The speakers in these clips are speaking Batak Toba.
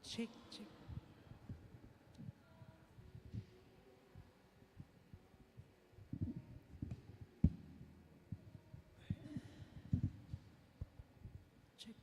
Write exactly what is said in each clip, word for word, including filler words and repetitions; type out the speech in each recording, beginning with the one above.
Cek, cek. Cek.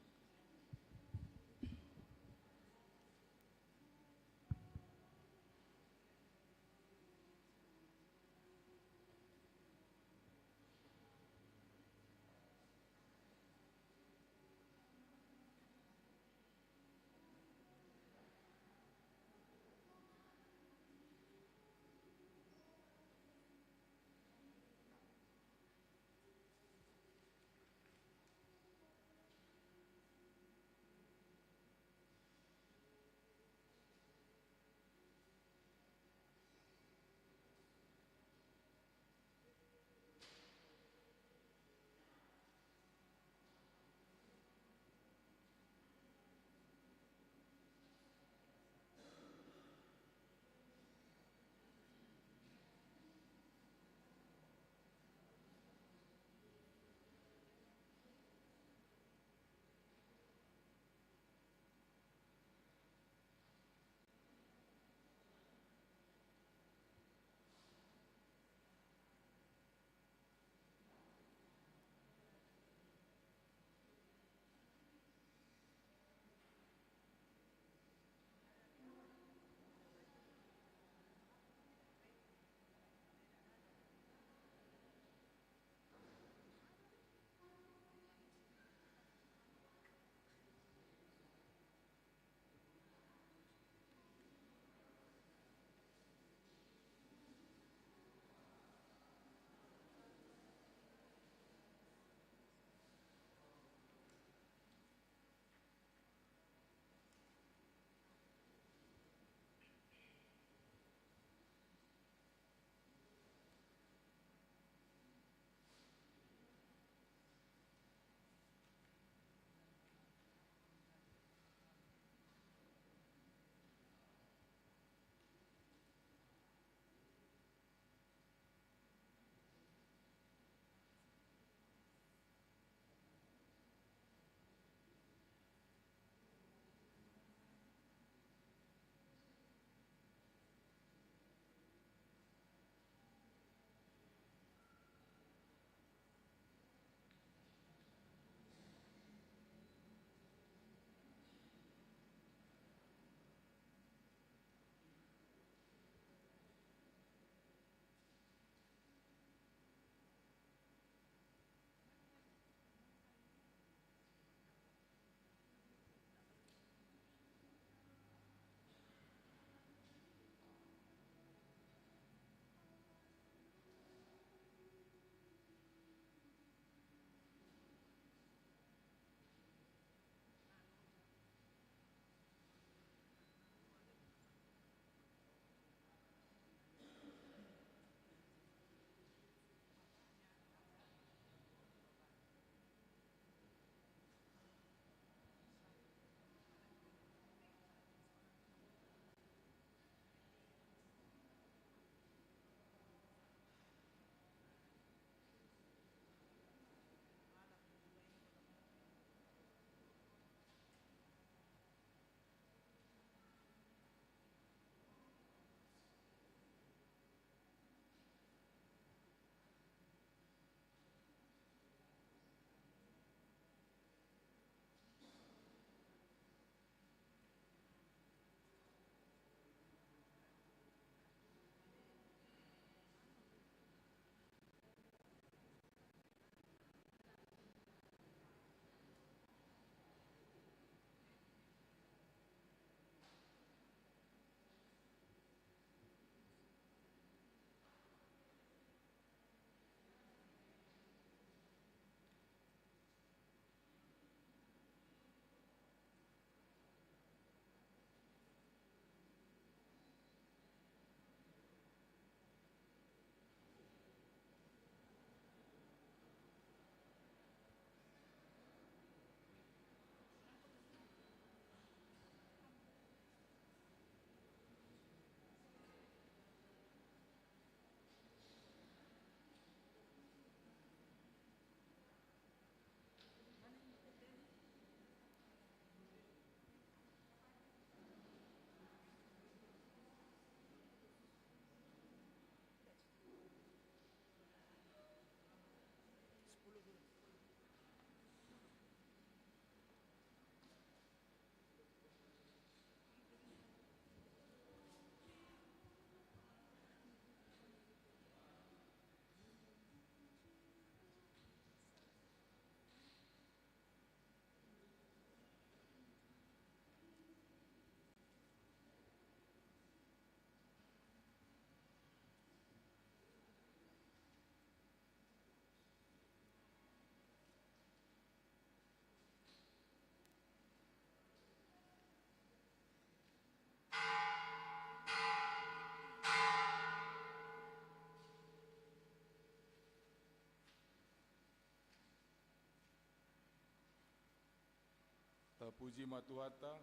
Tapuji ma Tuhanta.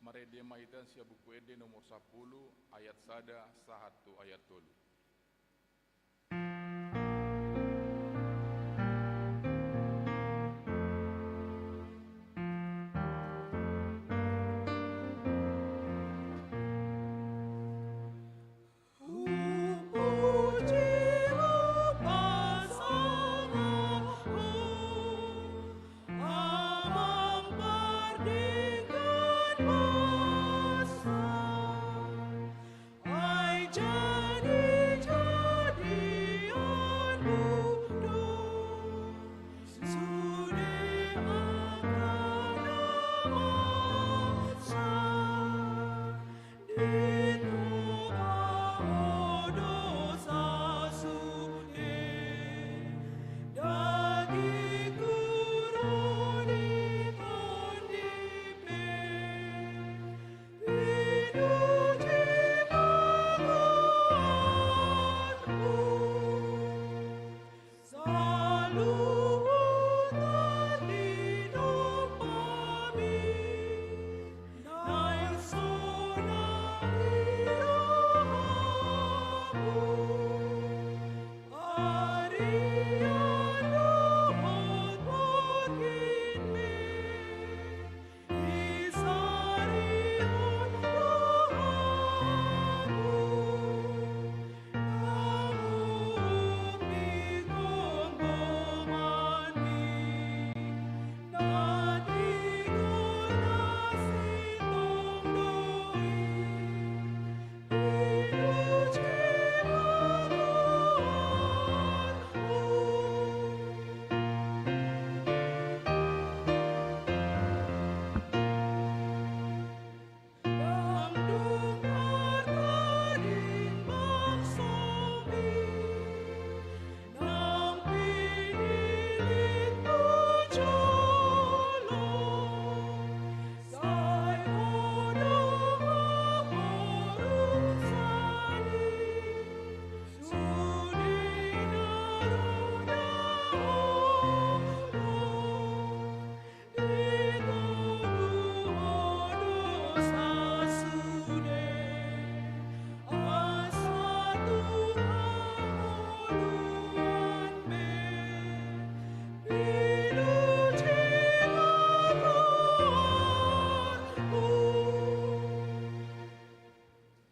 Marende ma hita sian Buku Ende nomor sampulu, ayat sada sahat tu ayat tolu.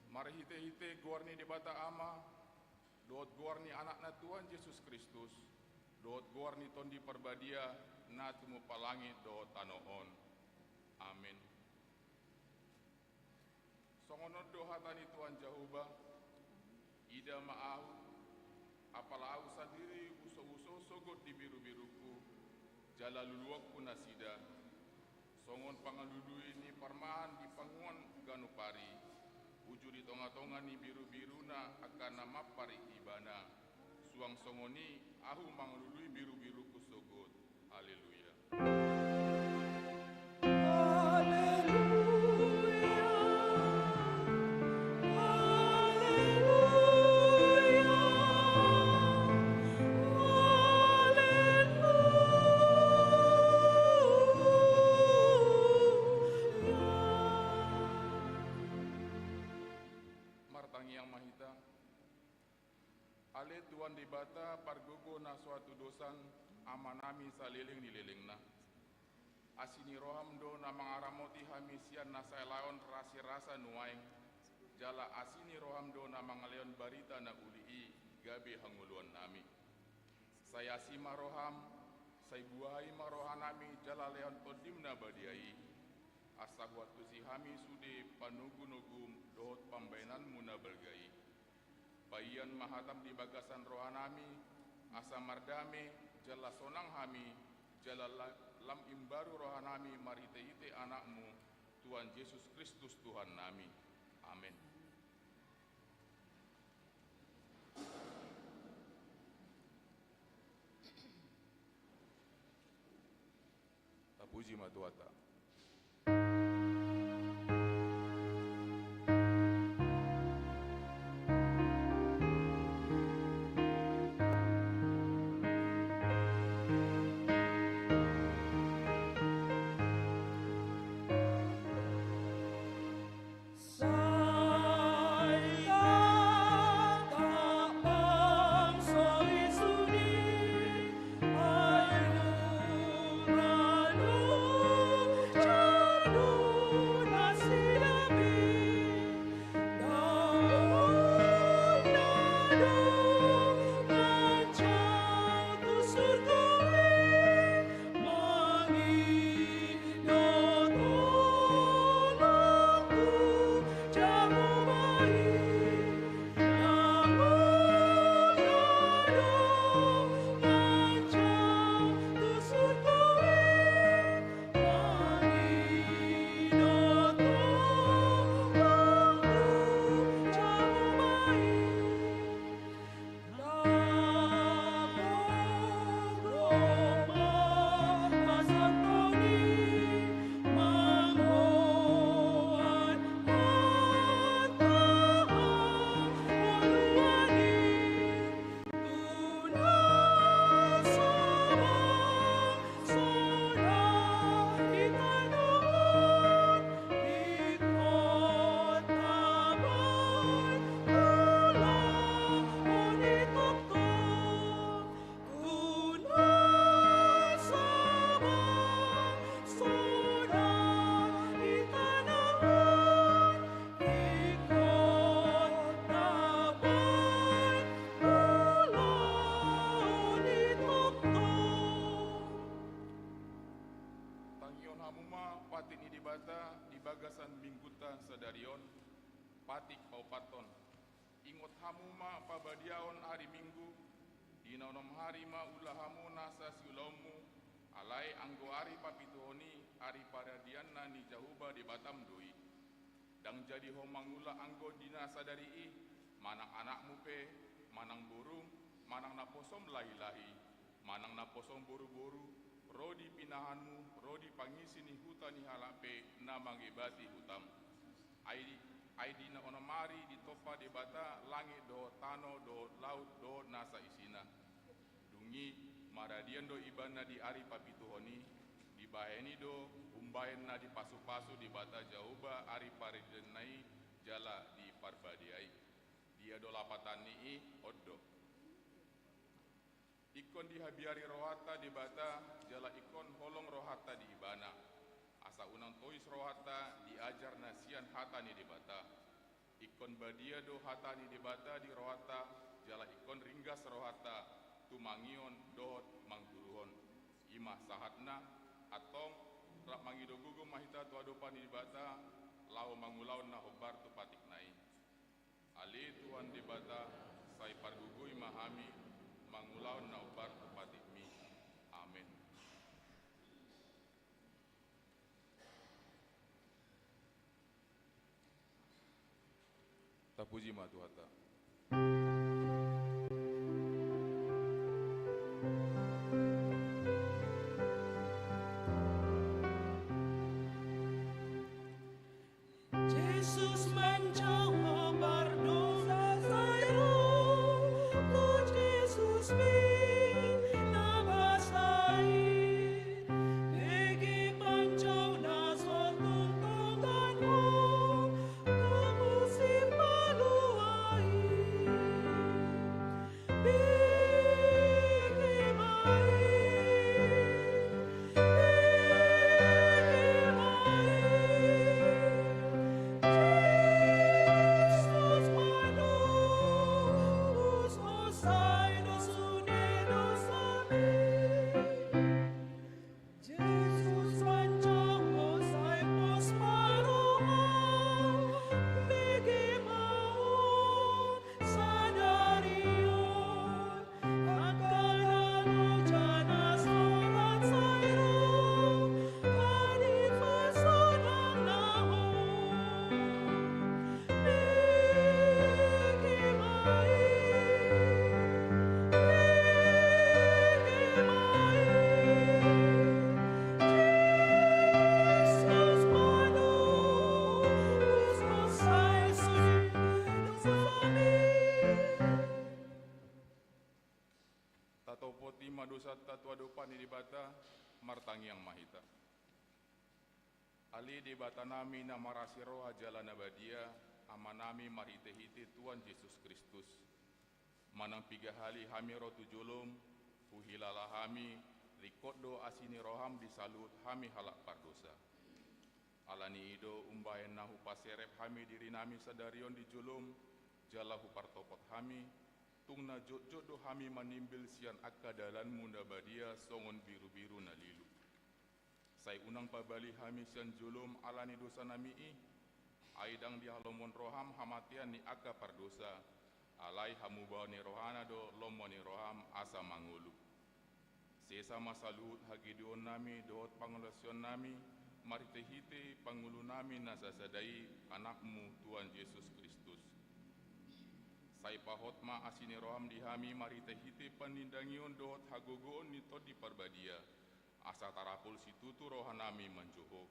Marhitehite goar ni Debata Ama, dohot goar ni Anakna Tuhan Jesus Kristus, dohot goar ni Tondi Parbadia, na tumompa langit dohot tano on. Amen. Songon on do hata ni Tuhan Jahowa: Ida ma ahu, apala ahu sandiri husouso sogot di birubirungku, jala luluanku nasida, songon pangalului ni parmahan di panguan ganup ari, uju di tongatonga ni birubiruna angka na mampar ibana. Suang songon i ahu mangalului birubirungku sogot. Haleluya. Haleluya. Haleluya. Haleluya. Martangiang ma hita. Ale Tuhan Debata pargogo na so hatudosan, Amanami saleleng ni lelengna. Asi ni roham do na mangaramoti hami sian na sai laon rasirasa nuaeng, jala asi ni roham do na mangalehon barita na uli i gabe hangoluannami. Sai asi ma roham, sai buhai ma rohanami jala lehon Tondim na badia i, asa huantusi hami sude panogunogum dohot pambaenanmu na balga i. Paihon ma hatam di bagasan rohanami, asa mardame jala sonang hami, jala la-, lam imbaru rohanami marhitehite Anakmu, Tuhan Jesus Kristus Tuhannami. Amen. Tapuji ma Tuhanta. Ma patik ni Debata di bagasan minggunta sadari on. Patik paopathon. Ingot hamu ma pabadiaon ari Minggu, di na onom ari ma ula hamu nasa siulaonmu, alai anggo ari papituhon i, ari paradianna ni Jahowa Debatam do i. Ndang jadi ho mangula anggo di na sadari i, manang anakmu pe, manang borum, manang naposom lahilahi, manang naposom boruboru, ro di pinahanmu, ro di pangisi ni huta ni halak pe na mangebati hutam. Ai, ai di na onom ari ditompa Debata langit dohot tano dohot laut dohot nasa isina. Dung i, maradian do Ibana di ari papituhon i, dibahen i do umbahen na dipasupasu Debata Jahowa ari paradianna i jala diparbadiai. Dia do lapatanni i? On do. Ingkon dihabiari rohanta Debata, jala ingkon holong rohanta di Ibana. Asa unang tois rohanta di ajar na sian hata ni Debata. Ingkon badia do hata ni Debata di rohanta, jala ingkon ringgas rohanta tumangihon dohot mangguruhon. I ma sahatna. Antong, rap mangido gogo ma hita tu adopan ni Debata, laho mangulahon na hombar tu patikna i. Ale Tuhan Debata, sai pargogoi ma hami mangulahon na hombar tu patikmi. Amen. Tapuji ma Tuhanta. Jesus manjalo pardongan sai ro, tu Jesus pe na basa i, bege panjalo na so tung donganmu, tu musim palua i. Jesus manjalo sai pos ma roham, bege ma on sadari on, angka na loja na sorat sai ro, hadi pasonang na hot. Tatopoti ma dosanta tu adopan ni Debata, martangiang ma hita. Ale Debatanami na marasi roha jala na badia, Amanami marhitehite Tuhan Jesus Kristus. Manang piga hali hami ro tu jolom, huhilala hami, ringkot do asi ni roham di saluhut hami halak pardosa. Alani i do umbahen na hupaserep hami dirinami sadari on di jolom, jala hupartopot hami, tung na jotjot do hami manimbil sian angka dalanmu na badia songon birubiru na lilu. Sai unang pabali hami sian jolom ala ni dosanami i, ai ndang dihalomon roham hamatean ni angka pardosa, alai hamubaon ni rohana do lomo ni roham asa mangolu. Sesa ma saluhut hagedeonnami dohot pangalaosionnami marhitehite pangolunami na sasada i, Anakmu Tuhan Jesus Kristus. Sai pahot ma asi ni roham di hami marhitehite panindangion dohot hagogoon ni Tondi Parbadia, asa tarapul situtu rohanami manjou Ho,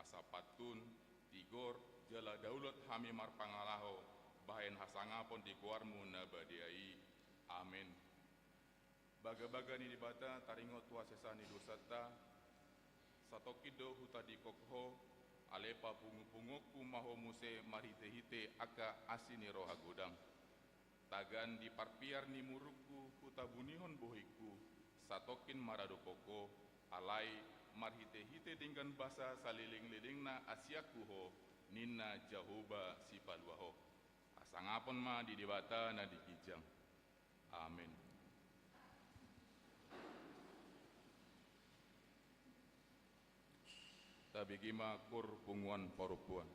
asa pantun, tigor, jala daulat hami marpangalaho, bahen hasangapon di goarmu na badia i. Amen. Bagabaga ni Debata taringot tu hasesaan ni dosanta, satongkin do hutandingkon Ho, ale papungupunguonku ma Ho muse marhitehite angka asi ni roha godang. Tagan di parpiar ni murukku hutabunihon bohingku, satongkin maradophon Ho, alai marhitehite denggan basa salelenglelengna asianku Ho, ninna Jahowa Sipalua Ho. Hasangapon ma di Debata na di ginjang. Amen. Tabege ma Koor Punguan Parompuan.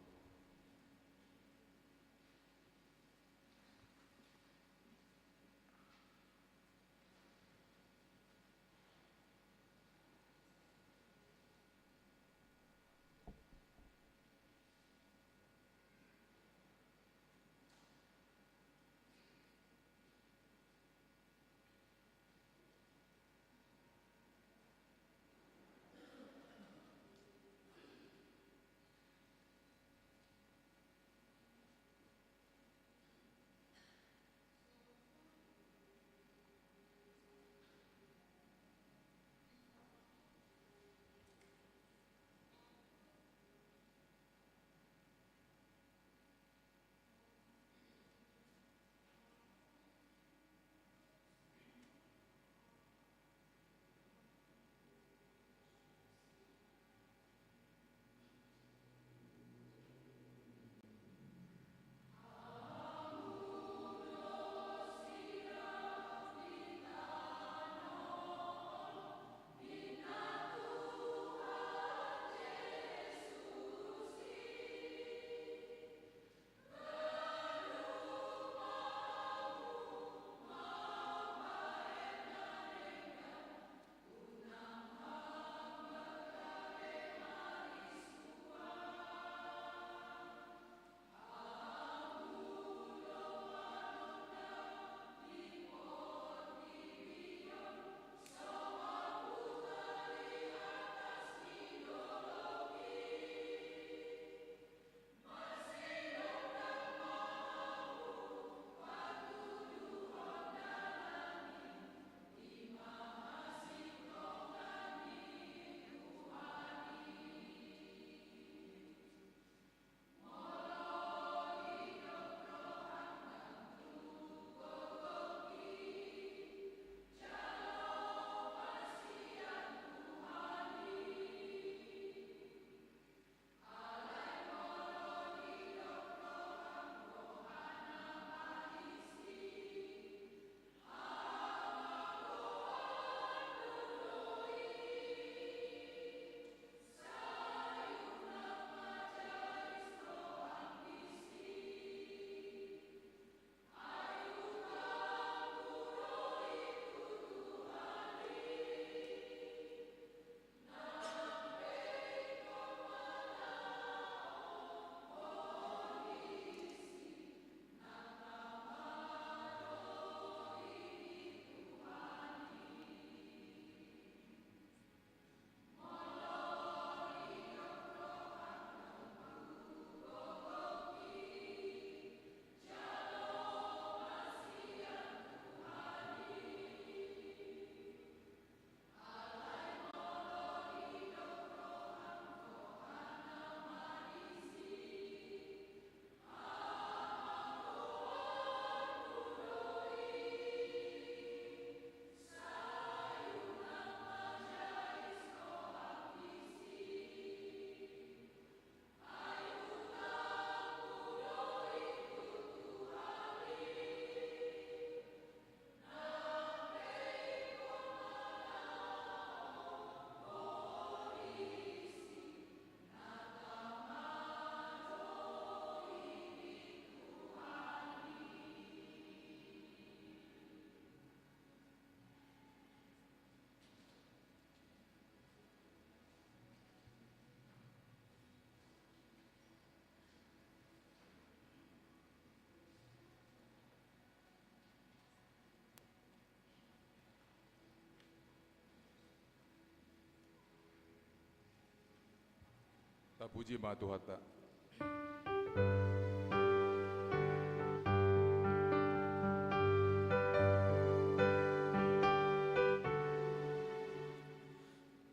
Tapuji ma Tuhanta.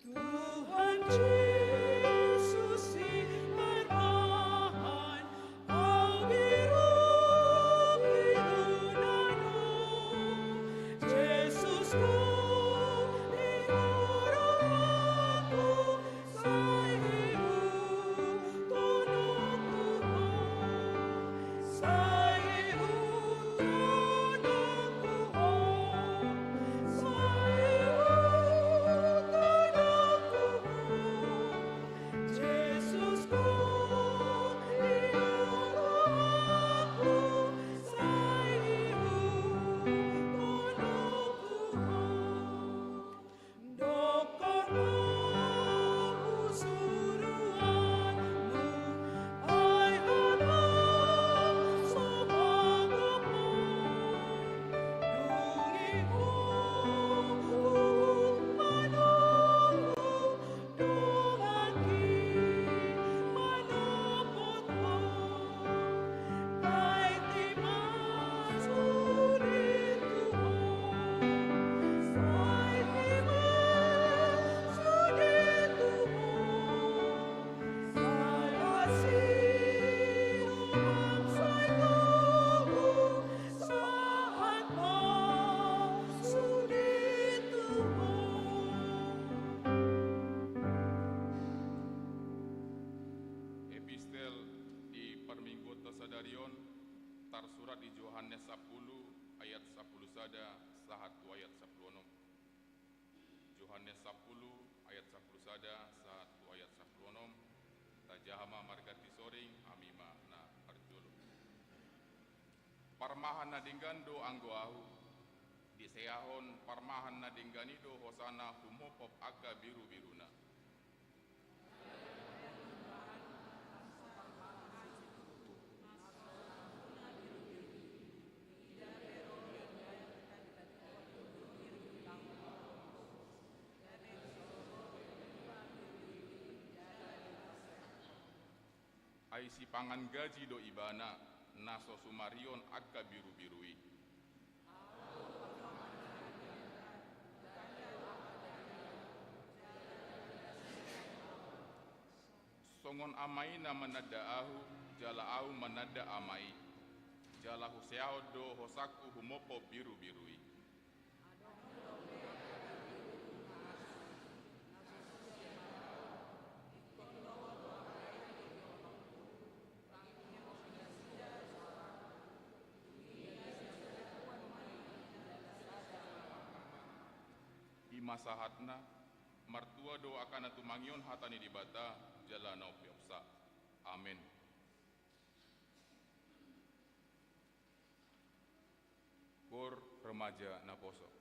Tuhan Jesus, i marmahan au di ruhut i tunan on. Jesus, Ho di harapanku, sai ihuthon Ho Sadari on tarsurat di Johannes sampulu ayat sampulu sada sahat tu ayat sampulu onom. Johannes sampulu ayat sampulu sada sahat tu ayat sampulu onom. Tajaha ma marganti soring, hami ma na parjolo. Parmahan na denggan do anggo ahu, diseahon parmahan na denggan i do hosana humopop angka birubiruna. Ai sipangan gaji do ibana, na so sumarihon angka birubiru i. Songon Ama i na mananda ahu, jala ahu mananda Ama i, jala huseahon do hosangku humopop birubiru i. I ma sahatna. Martua do angka na tumangihon hata ni Debata jala na umpeopsa. Amen. Koor remaja naposo.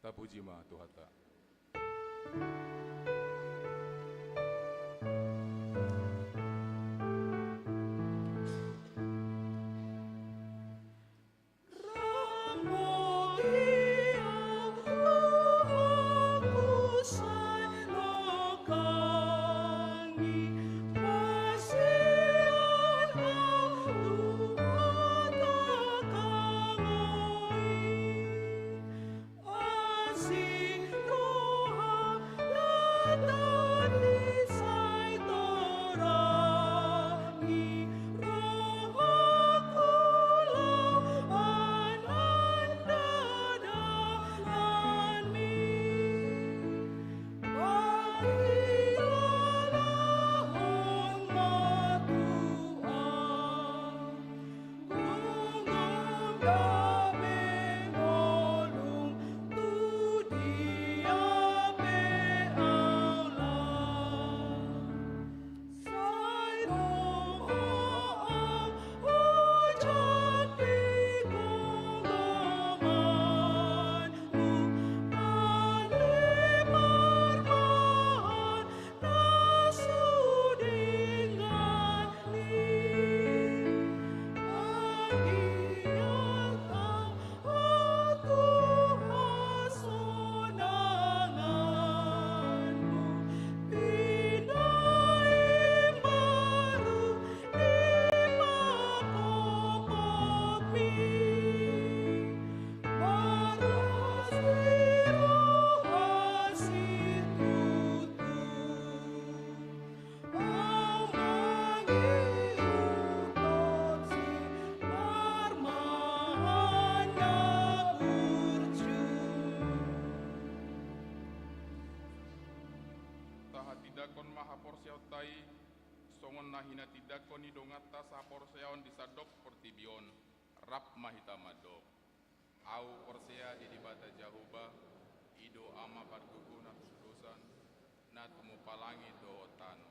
Tapuji ma Tuhanta. Tahatindangkon ma haporseaonta i, songon na hinatindangkon ni donganta sahaporseaon di sandok portibi on. Rap ma hita mandok. Ahu porsea di Debata Jahowa, i do Ama pargogo na turpuk dosa, na tumompa langit dohot tano.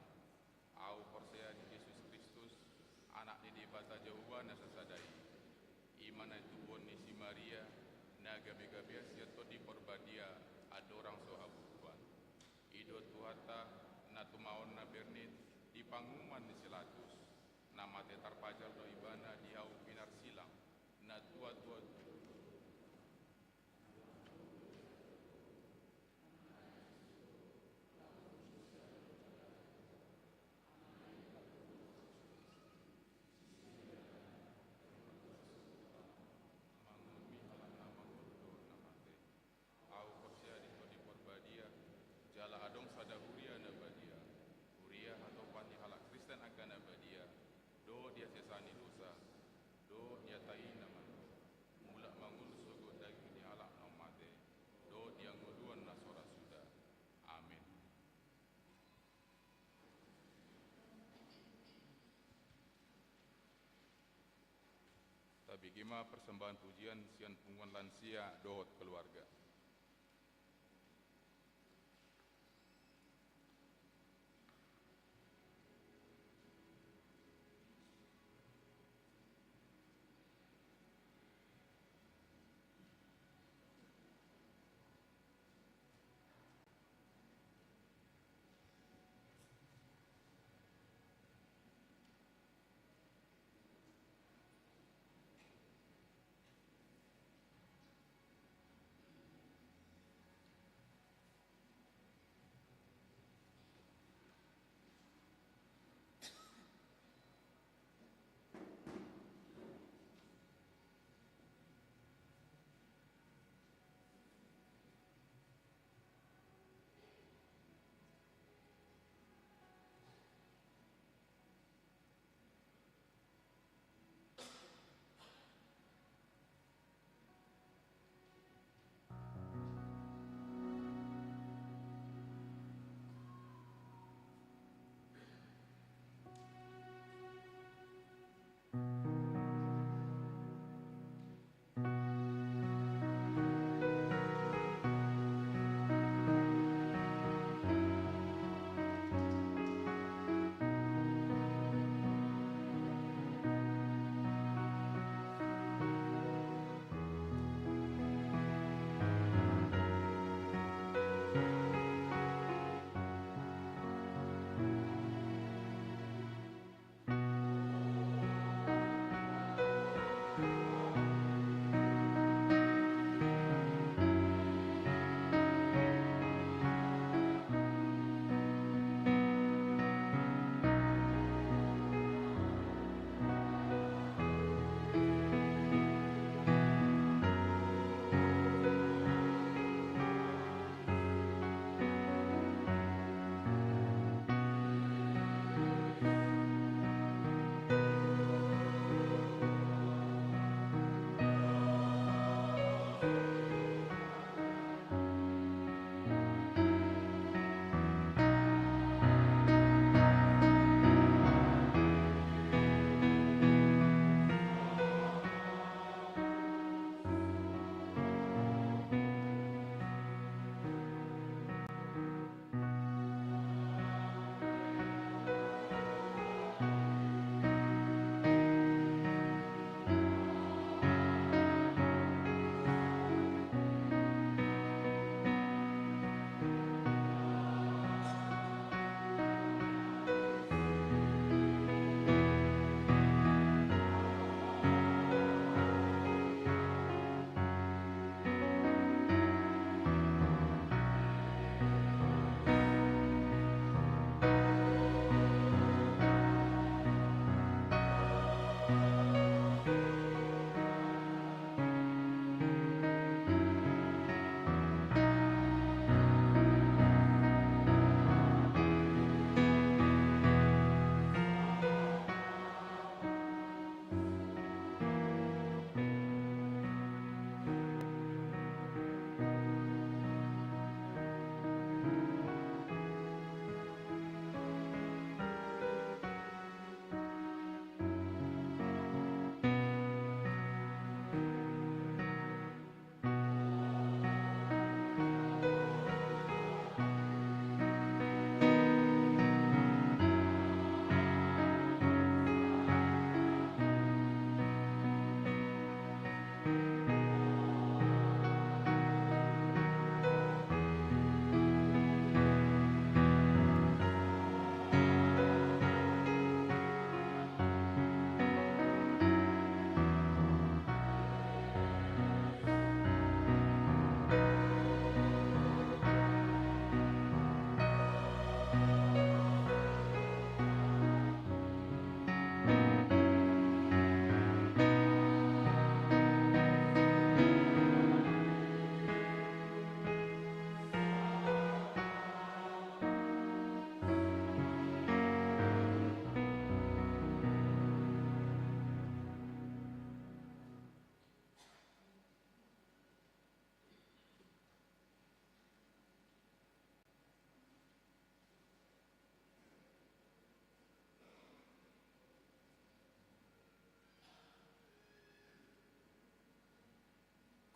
Ahu porsea di Jesus Kristus, Anak ni Debata Jahowa na sasada i. I ma na itubuhon ni si Maria, na gabe-gabean sian Tondi Porbadia, andorang so haburuan. I do Tuhanta, na tumaon na bernit di panguhuman ni si Pilatus, na mate tarpajal do Ibana di hau pinarsilang, na tua-tua Ahu porsea di Tondi Porbadia, jala adong sada huria na badia, huria hatopan ni halak Kristen angka na badia, dohot di hasesaan ni dosa, dohot di hata i na mandok, mulak ma ngolu sogot daging ni halak na mate, dohot di hangoluan na so ra suda. Amen. Tabege ma persembahan pujian sian punguan lansia dohot keluarga.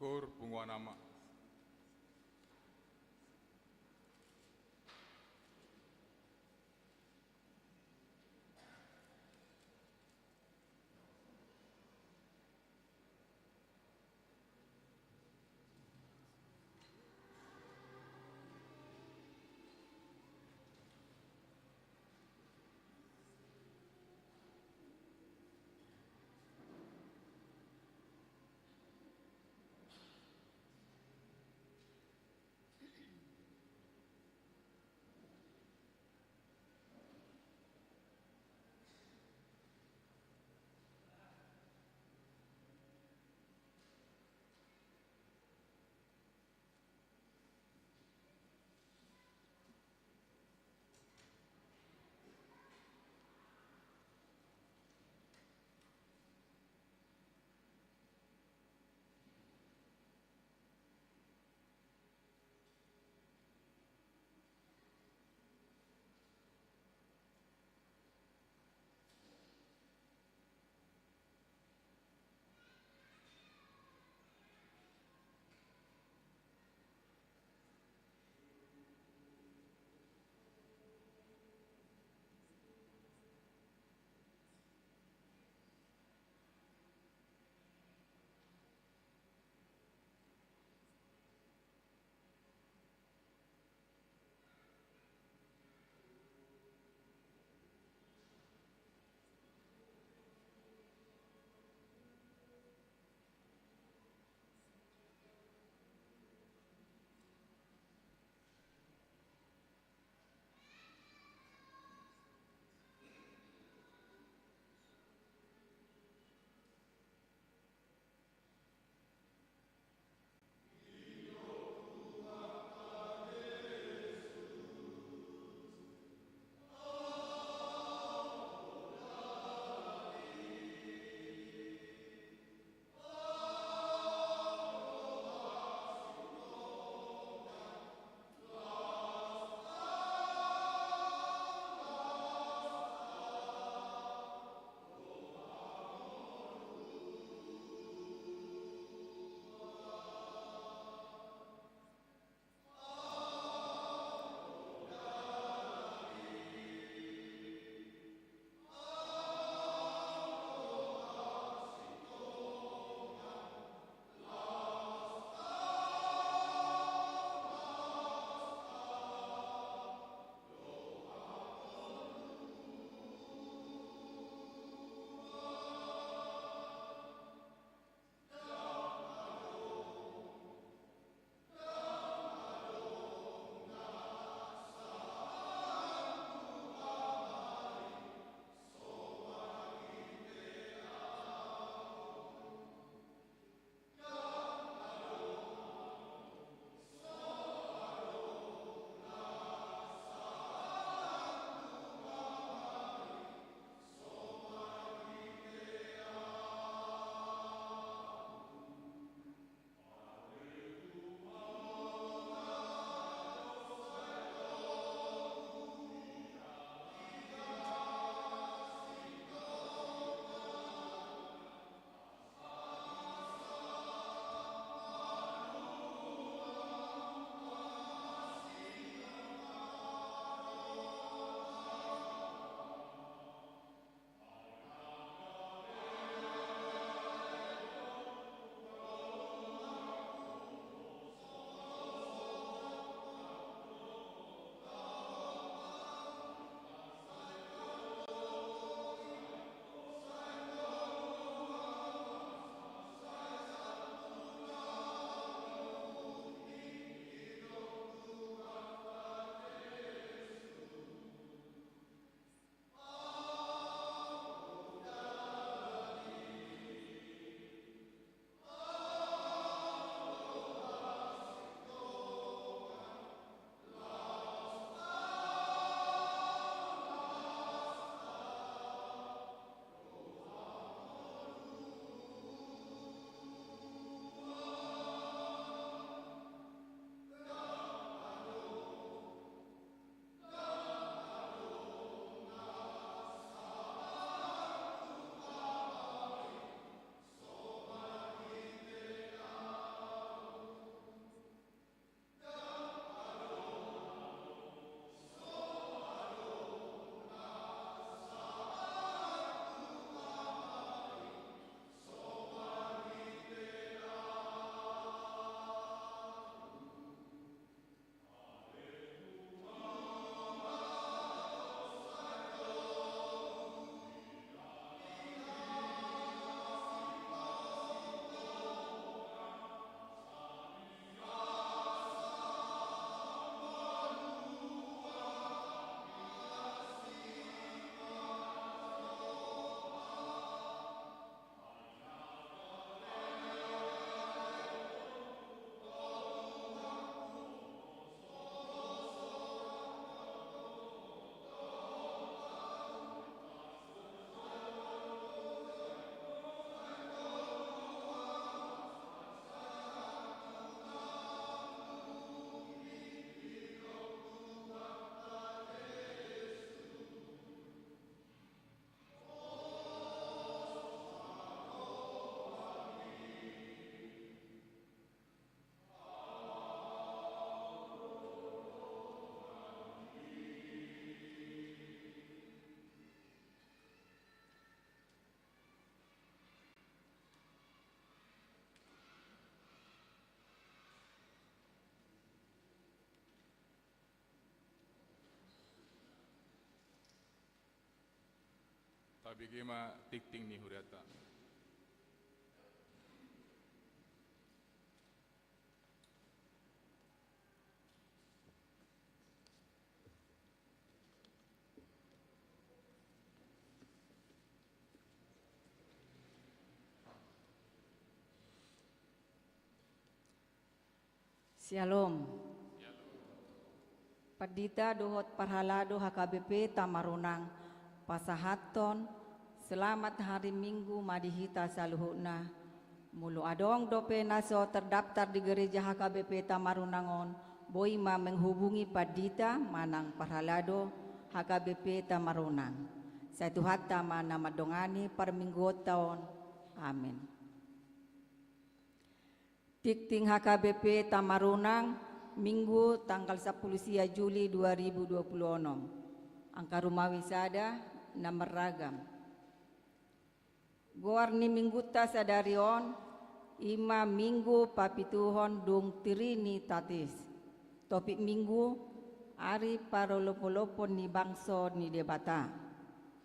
Kur punguan ama. Tabege ma tingting ni hurianta. Syalom. Pandita dohot parhalado H K B P Tamaronang, pasahathon selamat hari Minggu ma di hita saluhutna. Molo adong dope na so terdaftar di gereja H K B P Tamaronang on, boi ma menghubungi pandita manang parhalado H K B P Tamaronang. Sai Tuhanta ma na mandongani parmingguonta on. Amen. Tingting H K B P Tamaronang, Minggu tanggal sampulu sia Juli dua ribu dua puluh onom. Angka rumawi sada na marragam. Goar ni Minggunta sadari on, i ma Minggu papituhon dung Trinitatis. Topik Minggu, ari parolopolopon ni bangso ni Debata.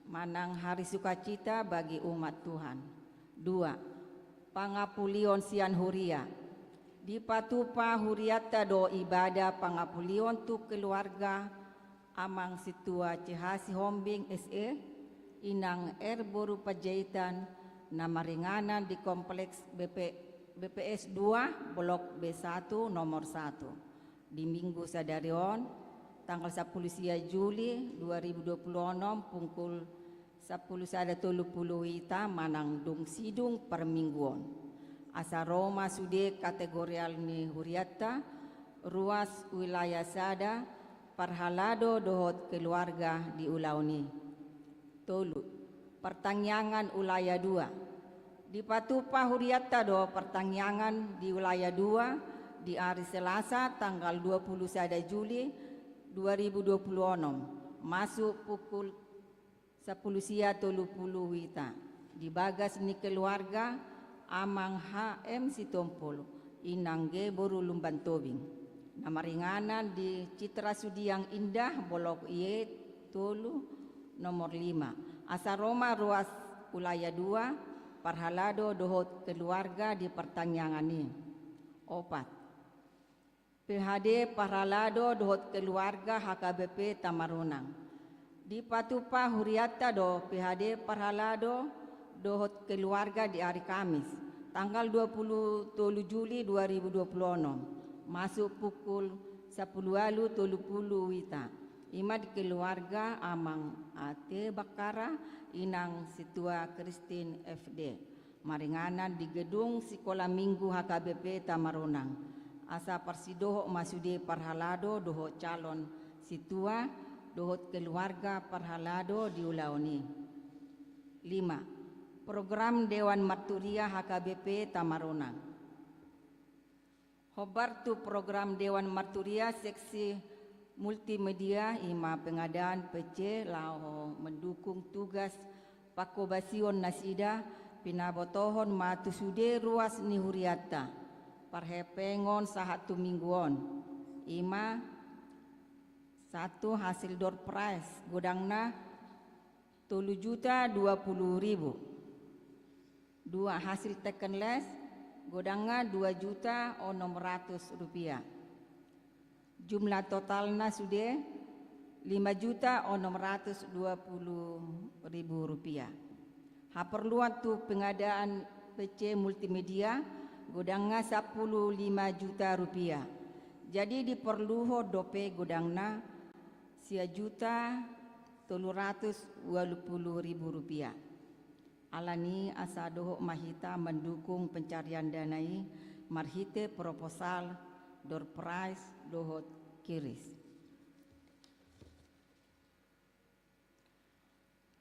Manang hari sukacita bagi umat Tuhan. Dua, pangapulion sian huria. Dipatupa hurianta do ibadah pangapulion tu keluarga Amang Sintua C H Sihombing S E, Inang R boru Panjaitan, na maringanan di kompleks B P, B P S dua, blok B satu, nomor satu. Di Minggu sadari on, tanggal sampulu sia Juli dua ribu dua puluh onom, pukul sampulu sada tolu pulu wita manang dung sidung parmingguon. Asa ro ma sude kategorial ni hurianta, ruas wilayah sada, parhalado dohot keluarga di ulaon i. Tolu, partangiangan wilayah dua. Dipatupa hurianta do partangiangan di wilayah dua di ari Selasa tanggal dua pulu sada Juli dua ribu dua puluh onom, masuk pukul sampulu sia tolu pulu wita. Di bagas ni keluarga Amang H M Sitompul, Inang G boru Lumban Tobing. Na maringanan di Citra Sudiang Indah, blok I tolu, nomor lima. Asa ro ma ruas wilayah dua, parhalado dohot keluarga di partangiangan i. Opat, P H D parhalado dohot keluarga H K B P Tamaronang. Dipatupa hurianta do P H D parhalado dohot keluarga di ari Kamis, tanggal dua pulu tolu Juli dua ribu dua puluh onom, masuk pukul sampulu ualu tolu pulu wita. I ma di keluarga Amang A T Bakkara, Inang Sintua Christine F D. Maringanan di gedung Sikola Minggu H K B P Tamaronang. Asa parsidohot ma sude parhalado dohot calon sintua dohot keluarga parhalado di ulaon i. Lima, program Dewan Marturia H K B P Tamaronang. Hombar tu program Dewan Marturia seksi multimedia, i ma pengadaan P C laho mendukung tugas pangkobasion nasida, pinabotohon ma tu sude ruas ni hurianta parhepengon sahat tu Minggu on. I ma satu, hasil door prize, godangna tolu juta dua pulu ribu. Dua, hasil teken les, godangna dua juta onom ratus rupiah. Jumlah totalna sude lima juta onom ratus dua pulu ribu rupiah. Haporluan tu pengadaan P C multimedia, godangna sampulu lima juta rupiah. Jadi diporluhon dope godangna sia juta tolu ratus ualu pulu ribu rupiah. Alani asa dohot ma hita mendukung pencarian dana i marhite proposal, door prize dohot kiris.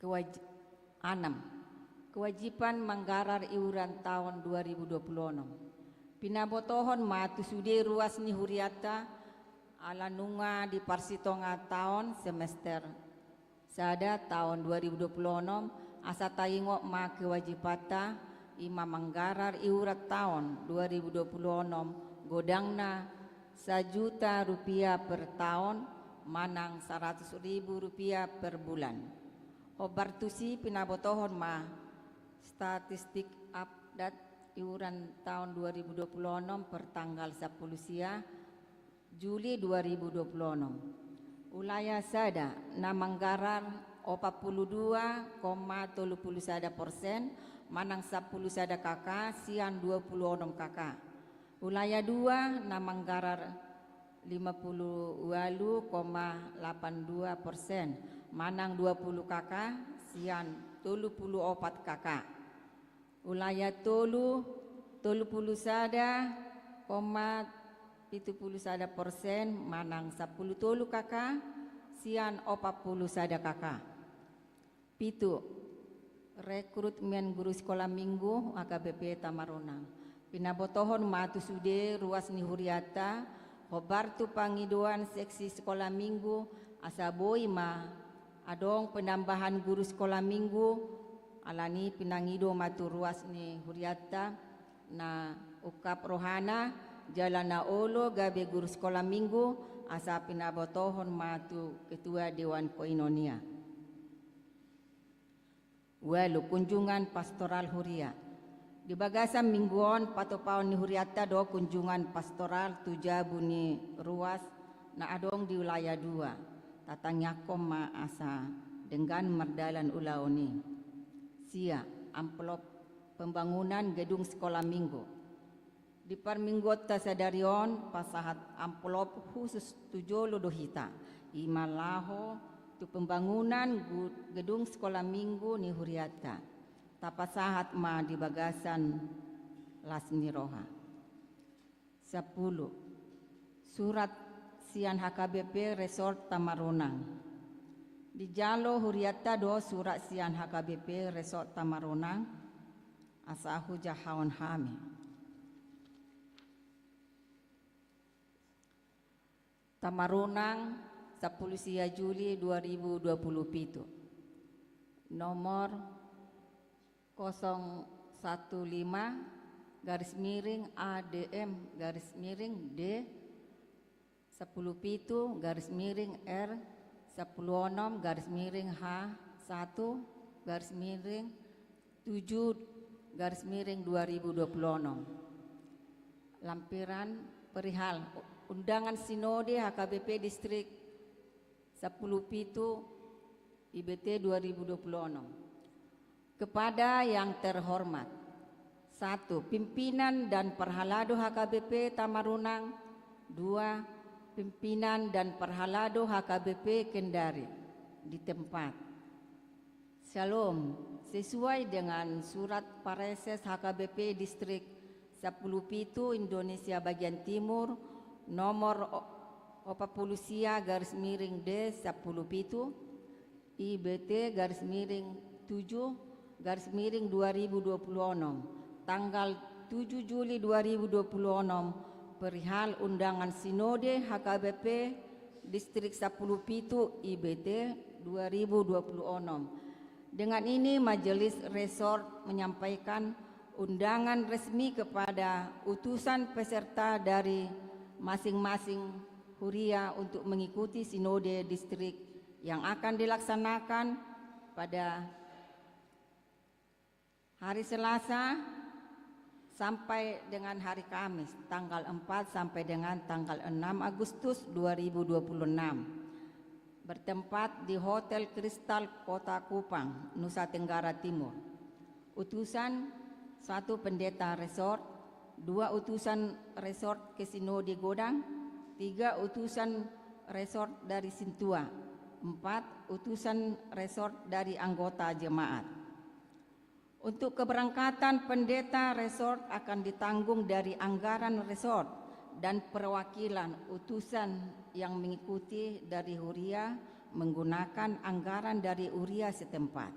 Kewaj-, anam, kewajiban manggarar iuran taon dua ribu dua puluh onom. Pinabotohon ma tu sude ruas ni hurianta, ala nunga di parsitonga taon semester sada taon dua ribu dua puluh onom, asa taingot ma kewajibanta, i ma manggarar iuran taon dua ribu dua puluh onom, godangna sajuta rupiah per taon, manang saratus ribu rupiah per bulan. Hombar tusi pinabotohon ma statistik update iuran taon dua ribu dua puluh onom per tanggal sampulu sia Juli dua ribu dua puluh onom. Ulaya sada na manggarar opat pulu dua koma tolu pulu sada persen manang sampulu sada K K sian dua pulu onom K K. Ulaya dua na manggarar lima pulu ualu koma lapan dua persen manang dua pulu K K sian tolu pulu opat K K. Ulaya tolu, tolu pulu sada koma pitu pulu sada persen manang sampulu tolu K K sian opat pulu sada K K. Pitu, rekrutmen guru sikola minggu H K B P Tamaronang. Pinabotohon ma tu sude ruas ni hurianta, hombar tu pangidoan seksi sikola minggu, asa boi ma adong penambahan guru sikola minggu, alani pinangido ma tu ruas ni hurianta, na ungkap rohana, jala na olo gabe guru sikola minggu, asa pinabotohon ma tu ketua dewan koinonia. Ualu, kunjungan pastoral huria. Di bagasan minggu on patupaon ni hurianta do kunjungan pastoral tu jabu ni ruas na adong di ulaya dua. Tatangiangkon ma asa denggan mardalan ulaon i. Sia, amplop pembangunan gedung sikola minggu. Di parmingguonta sadari on pasahat amplop khusus tu jolo do hita, i ma laho tu pembangunan gu-, gedung sikola minggu ni hurianta. Tapasahat ma di bagasan las ni roha. Sampulu, surat sian H K B P Resort Tamaronang. Dijalo hurianta do surat sian H K B P Resort Tamaronang, asa hujahahon hami. Tamaronang, sampulu sia Juli dua ribu dua puluh pitu. Nomor kosong satu lima garis miring A D M garis miring D sampulu pitu garis miring R sampulu onom garis miring H satu garis miring tujuh garis miring dua ribu dua puluh onom. Lampiran perihal undangan sinode H K B P Distrik sampulu pitu I B T dua ribu dua puluh onom. Kepada yang terhormat, satu, pimpinan dan parhalado H K B P Tamaronang, dua, pimpinan dan parhalado H K B P Kendari di tempat. Syalom, sesuai dengan surat Praeses H K B P Distrik sampulu pitu Indonesia Bagian Timur nomor o-, opat pulu sia garis miring D sampulu pitu, I B T garis miring tujuh garis miring dua ribu dua puluh onom, tanggal tujuh Juli dua ribu dua puluh onom, perihal undangan sinode H K B P Distrik sampulu pitu I B T dua ribu dua puluh onom. Dengan ini, Majelis Resort menyampaikan undangan resmi kepada utusan peserta dari masing-masing huria untuk mengikuti sinode distrik yang akan dilaksanakan pada hari Selasa sampai dengan hari Kamis, tanggal empat sampai dengan tanggal enam Agustus dua ribu dua puluh enam, bertempat di Hotel Kristal Kota Kupang, Nusa Tenggara Timur. Utusan, satu, pendeta resort, dua, utusan resort ke Sinode Godang, tiga, utusan resort dari Sintua, empat, utusan resort dari anggota jemaat. Untuk keberangkatan pendeta resort akan ditanggung dari anggaran resort dan perwakilan utusan yang mengikuti dari huria menggunakan anggaran dari huria setempat.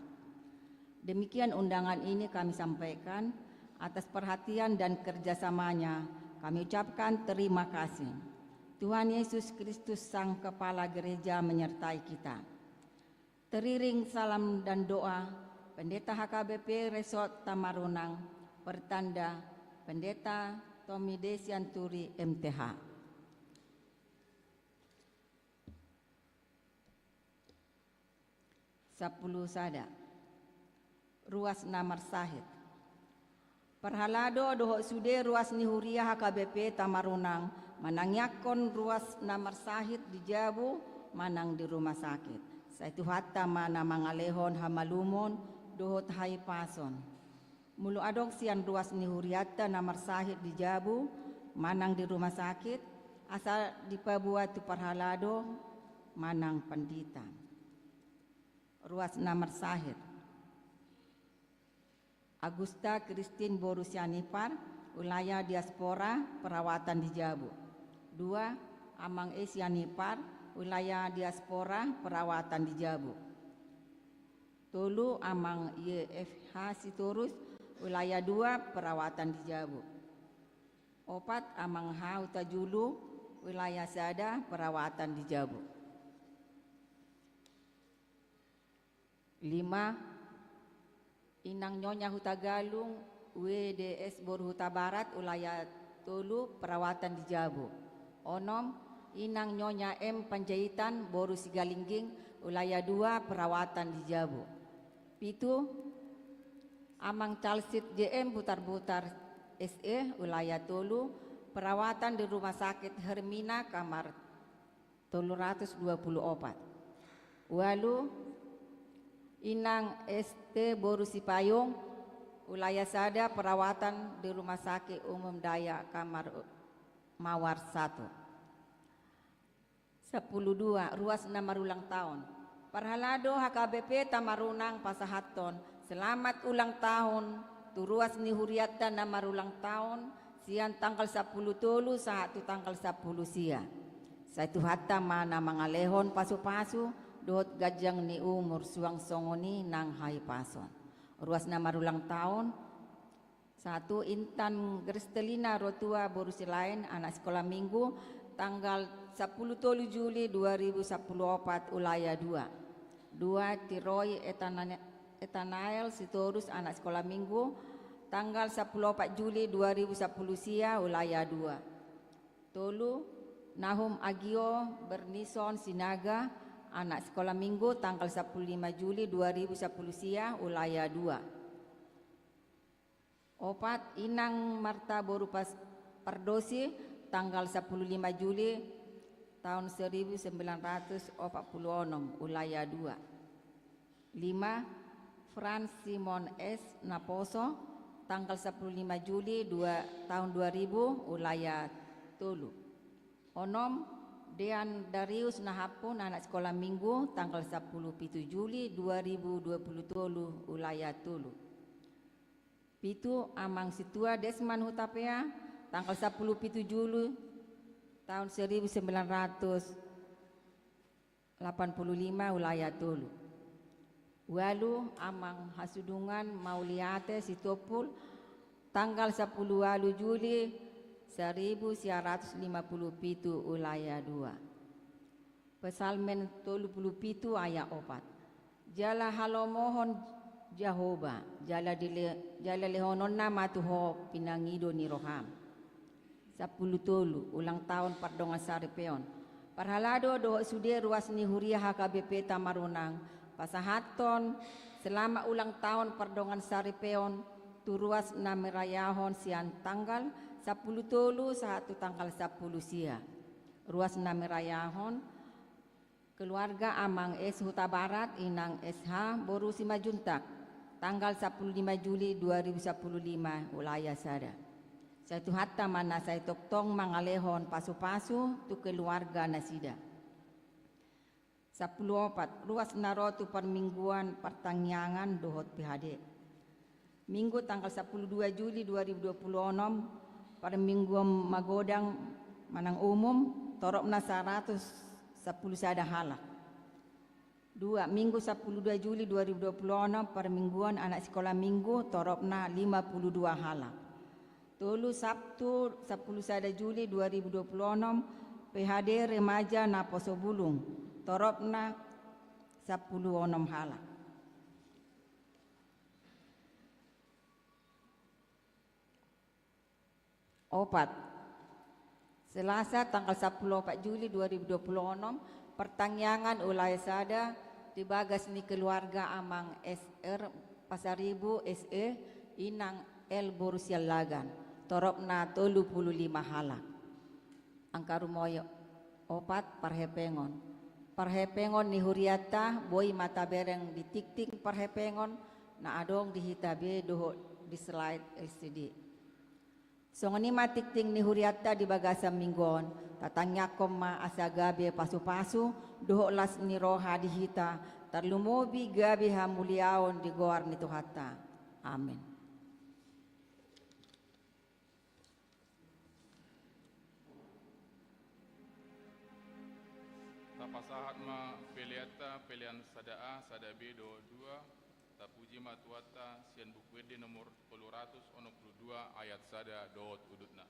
Demikian undangan ini kami sampaikan. Atas perhatian dan kerjasamanya, kami ucapkan terima kasih. Tuhan Yesus Kristus, Sang Kepala Gereja, menyertai kita. Teriring salam dan doa, Pendeta H K B P Resort Tamaronang, bertanda Pendeta Tommy D Sianturi, M T H. Sampulu sada. Ruas na marsahit. Parhalado dohot sude ruas ni huria H K B P Tamarunang manangiangkon ruas na marsahit di jabu manang di rumah sakit. Sai Tuhanta ma na mangalehon hamalumon dohot hahipason. Molo adong sian ruas ni hurianta na marsahit di jabu manang di rumah sakit, asa dipaboa tu parhalado manang pandita. Ruas na marsahit. Agusta Kristin boru Sianipar, wilayah diaspora, perawatan di jabu. Dua, Amang E Sianipar, wilayah diaspora, perawatan di jabu. Tolu, Amang Y F H Sitorus, wilayah dua, perawatan di jabu. Opat, Amang H Hutajulu, wilayah sada, perawatan di jabu. Lima, Inang Nyonya Hutagalung, W D S boru Hutabarat, wilayah tolu, perawatan di jabu. Onom, Inang Nyonya M Panjaitan boru Sigalingging, wilayah dua, perawatan di jabu. Pitu, Amang Calsit J M Butarbutar S E, wilayah tolu, perawatan di Rumah Sakit Hermina, kamar tolu ratus dua puluh opat. Ualu, Inang S T boru Sipayung, wilayah sada, perawatan di Rumah Sakit Umum Daya, kamar mawar satu. Sampulu dua, ruas na marulang taon. Parhalado H K B P Tamarunang pasahathon selamat ulang tahun tu ruas ni hurianta na marulang taon, sian tanggal sampulu tolu sahat tu tanggal sampulu sia. Sai Tuhanta ma na mangalehon pasupasu dohot ganjang ni umur suang songon i nang hahipason. Ruas na marulang taon. Satu, Intan Grestelina Rotua boru Silaen, anak sekolah minggu, tanggal sampulu tolu Juli dua ribu sampulu opat, wilayah dua. Dua, Tiroi Etana-, Etanael Sitorus, anak sekolah minggu, tanggal sampulu opat Juli dua ribu sampulu sia, wilayah dua. Tolu, Nahum Agio Bernison Sinaga, anak sekolah minggu, tanggal sampulu lima Juli dua ribu sampulu sia, wilayah dua. Opat, Inang Marta boru Pas-, Pardosi, tanggal sampulu lima Juli taon seribu sembilan ratus opat pulu onom, wilayah dua. Lima, Frans Simon S Naposo, tanggal sampulu lima Juli dua, taon dua ribu, wilayah tolu. Onom, Dean Darius Nahampun, anak sekolah minggu, tanggal sampulu pitu Juli dua ribu dua pulu tolu, wilayah tolu. Pitu, Amang Situa Desman Hutapea, tanggal sampulu pitu Juli taon seribu sembilan ratus lapan pulu lima, wilayah tolu. Ualu, Amang Hasudungan Mauliate Sitompul, tanggal sampulu ualu Juli seribu sia ratus lima pulu pitu, wilayah dua. Psalmen tolu pulu pitu ayat opat. Jala halomohon Jahowa, jala dile-, jala lehononna ma tu ho pinangido ni roham. Sampulu tolu, ulang taon pardongan saripeon. Parhalado dohot sude ruas ni huria H K B P Tamarunang pasahathon selamat ulang taon pardongan saripeon tu ruas na mirayahon sian tanggal sampulu tolu sahat tu tanggal sampulu sia. Ruas na mirayahon keluarga Amang S Hutabarat, Inang S H boru Simanjuntak, tanggal sampulu lima Juli dua ribu sampulu lima, wilayah sada. Sai Tuhanta ma na sai tongtong mangalehon pasupasu tu keluarga nasida. Sampulu opat, ruas na ro tu parmingguan partangiangan dohot P H D. Minggu tanggal sampulu dua Juli dua ribu dua pulu onom, parmingguan magodang manang umum, toropna saratus sampulu sada halak. Dua, Minggu sampulu dua Juli dua ribu dua pulu onom, parmingguan anak sikola minggu, toropna lima pulu dua halak. Tolu, Sabtu sampulu sada Juli dua ribu dua pulu onom, P H D remaja naposo bulung, toropna sampulu onom halak. Opat, Selasa tanggal sampulu opat Juli dua ribu dua pulu onom, partangiangan wilayah sada, Di bagas ni keluarga Amang S R Pasaribu S E, Inang L boru Siallagan, toropna tolu pulu lima halak. Angka rumoi opat, parhepengon. Parhepengon ni hurianta boi ma tabereng di tingting parhepengon na adong di hita be dohot di slide L C D. Songon i ma tingting ni hurianta di bagasan minggu on, tatangiangkon ma asa gabe pasupasu dohot las ni roha di hita, tarlumobi gabe hamuliaon di goar ni Tuhanta. Amen. Tapasahat ma peleanta, pelean sada A, sada B dohot dua. Tapuji ma Tuhanta sian Buku Ende nomor tolu ratus onom pulu dua ayat sada dohot udutna.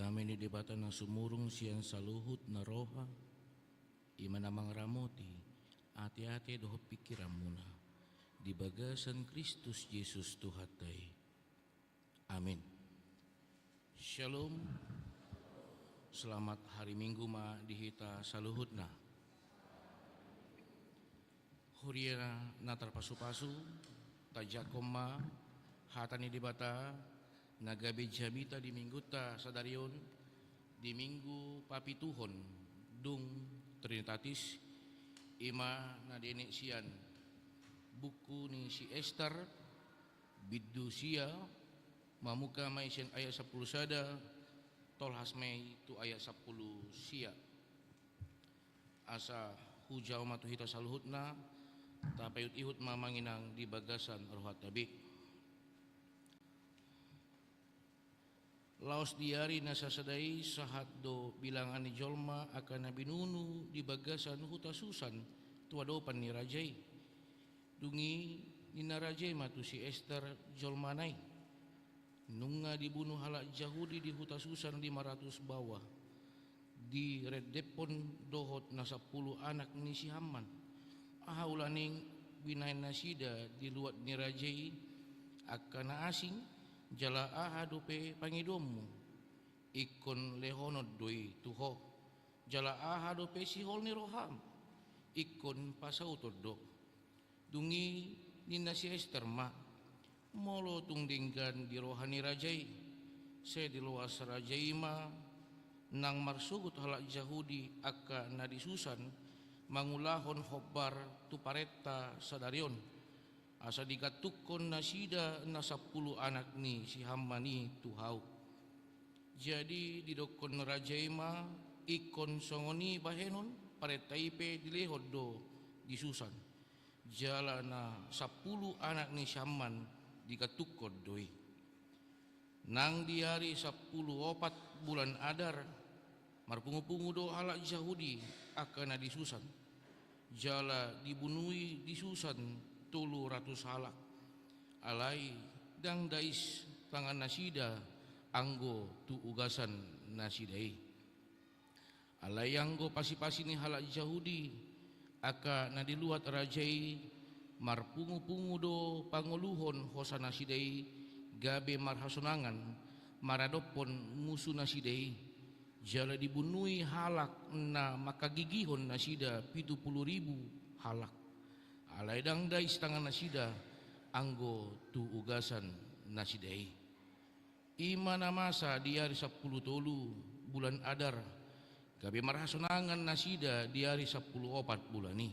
Dame ni Debata na sumurung sian saluhut na roha, i ma na mangaramoti ateate dohot pingkiranmuna di bagasan Kristus Jesus Tuhanta i. Amin. Shalom. Selamat hari Minggu ma di hita saluhutna. Huria na tarpasupasu, tajangkon ma hata ni Debata na gabe jamita di Minggunta sadari on, di Minggu Papituhon dung Trinitatis, i ma na dienet sian buku ni si Ester, bindu sia, mamungka ma i sian ayat sampulu sada, tolhas ma i tu ayat sampulu sia. Asa hujalo ma tu hita saluhutna, tapaihutihut ma amang inang di bagasan rohanta be. Laos di ari na sasada i sahat do bilangan ni jolma angka na binunu di bagasan huta Susan tu adopan ni raja i. Dung i ninna raja i ma tu si Ester jolmana i: Nunga dibunu halak Jahudi di huta Susan lima ratus baoa, direndephon dohot na sampulu anak ni si Haman. Aha ulaning binahen nasida di luat ni raja i angka na asing, jala aha dope pangidoonmu? Ingkon lehonon do i tu ho. Jala aha dope sihol ni roham? Ingkon pasauton do. Dung i ninna si Ester ma: Molo tung denggan di roha ni raja i, sai diloas raja i ma nang marsogot halak Jahudi angka na di Susan mangulahon hombar tu parenta sadari on, asa digantungkon nasida na sampulu anak ni si Haman i tu hau. Jadi didokkon raja i ma: Ingkon songon i bahenon, parenta i pe dilehon do di Susan. Jala na sampulu anak ni si Haman digantungkon do i. Nang di ari sampulu opat bulan Adar, marpungupungu do halak Jahudi angka na di Susan. Jala dibunui di Susan tolu ratus halak. Alai ndang dais tangan nasida anggo tu ugasan nasida i. Alai anggo pasipasi ni halak Jahudi angka na di luat raja i, marpungupungu do pangoluhon hosa nasida i, gabe marhasonangan maradophon musu nasida i. Jala dibunui halak na mangkagigihon nasida pitu pulu ribu halak. Alai ndang dais tangan nasida anggo tu ugasan nasida i. I ma na masa di ari sampulu tolu bulan Adar, gabe marhasonangan nasida di ari sampulu opat bulan i.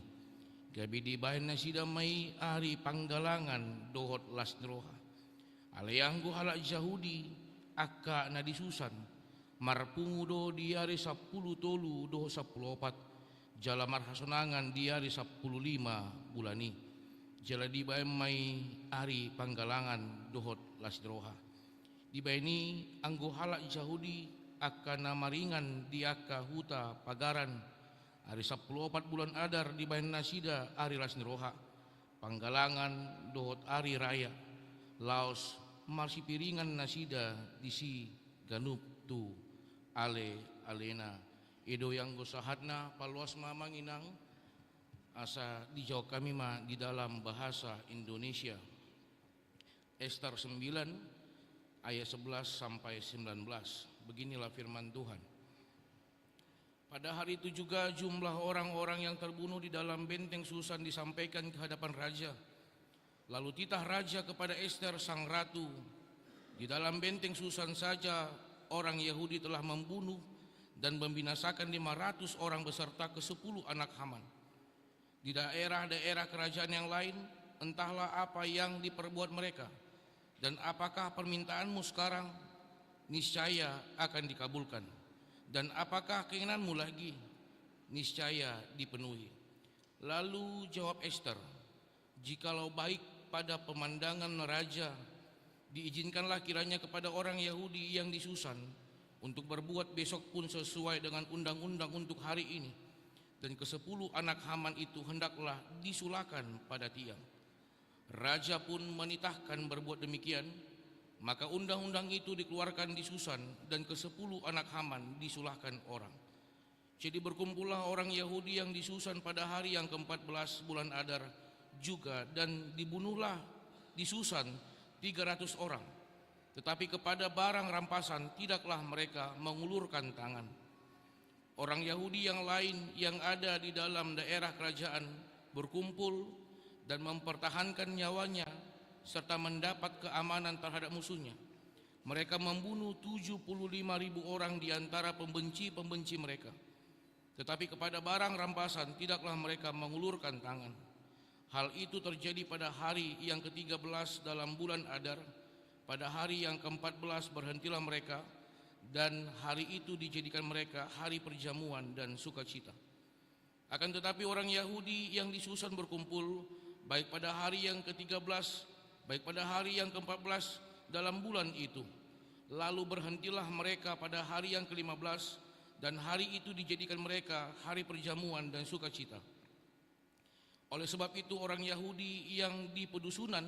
Gabe dibahen nasida ma i ari panggalangan dohot las ni roha. Alai anggo halak Jahudi angka na di Susan, marpungu do di ari sampulu tolu dohot sampulu opat, jala marhasonangan di ari sampulu lima bulan i. Jala dibahen ma i ari panggalangan dohot las ni roha. Dibahen i anggo halak Jahudi angka na maringan di angka huta pagaran, ari sampulu opat bulan Adar dibahen nasida ari las ni roha, panggalangan dohot ari raya, laos marsipiringan nasida disi ganup tu alealena. I do i anggo sahatna, paloas ma amang inang, asa dijawab hami ma di dalam bahasa Indonesia. Ester sembilan ayat sebelas sampai sembilan belas. Beginilah firman Tuhan. Pada hari itu juga jumlah orang-orang yang terbunuh di dalam benteng Susan disampaikan ke hadapan raja. Lalu titah raja kepada Ester sang ratu, "Di dalam benteng Susan saja orang Yahudi telah membunuh dan membinasakan lima ratus orang beserta kesepuluh anak Haman. Di daerah-daerah kerajaan yang lain, entahlah apa yang diperbuat mereka. Dan apakah permintaanmu sekarang? Niscaya akan dikabulkan. Dan apakah keinginanmu lagi? Niscaya dipenuhi." Lalu jawab Ester, "Jikalau baik pada pemandangan raja, diizinkanlah kiranya kepada orang Yahudi yang di Susan untuk berbuat besok pun sesuai dengan undang-undang untuk hari ini, dan kesepuluh anak Haman itu hendaklah disulakan pada tiang." Raja pun menitahkan berbuat demikian, Maka undang-undang itu dikeluarkan di Susan, dan kesepuluh anak Haman disulahkan orang. Jadi berkumpullah orang Yahudi yang di Susan pada hari yang keempat belas bulan Adar juga, dan dibunuhlah di Susan tiga ratus orang. Tetapi kepada barang rampasan tidaklah mereka mengulurkan tangan. Orang Yahudi yang lain yang ada di dalam daerah kerajaan berkumpul dan mempertahankan nyawanya serta mendapat keamanan terhadap musuhnya. Mereka membunuh tujuh puluh lima ribu orang di antara pembenci-pembenci mereka. Tetapi kepada barang rampasan tidaklah mereka mengulurkan tangan. Hal itu terjadi pada hari yang ketiga belas dalam bulan Adar. Pada hari yang keempat belas berhentilah mereka, dan hari itu dijadikan mereka hari perjamuan dan sukacita. Akan tetapi orang Yahudi yang di Susan berkumpul, baik pada hari yang ketiga belas, baik pada hari yang keempat belas dalam bulan itu. Lalu berhentilah mereka pada hari yang kelima belas, dan hari itu dijadikan mereka hari perjamuan dan sukacita. Oleh sebab itu orang Yahudi yang di pedusunan,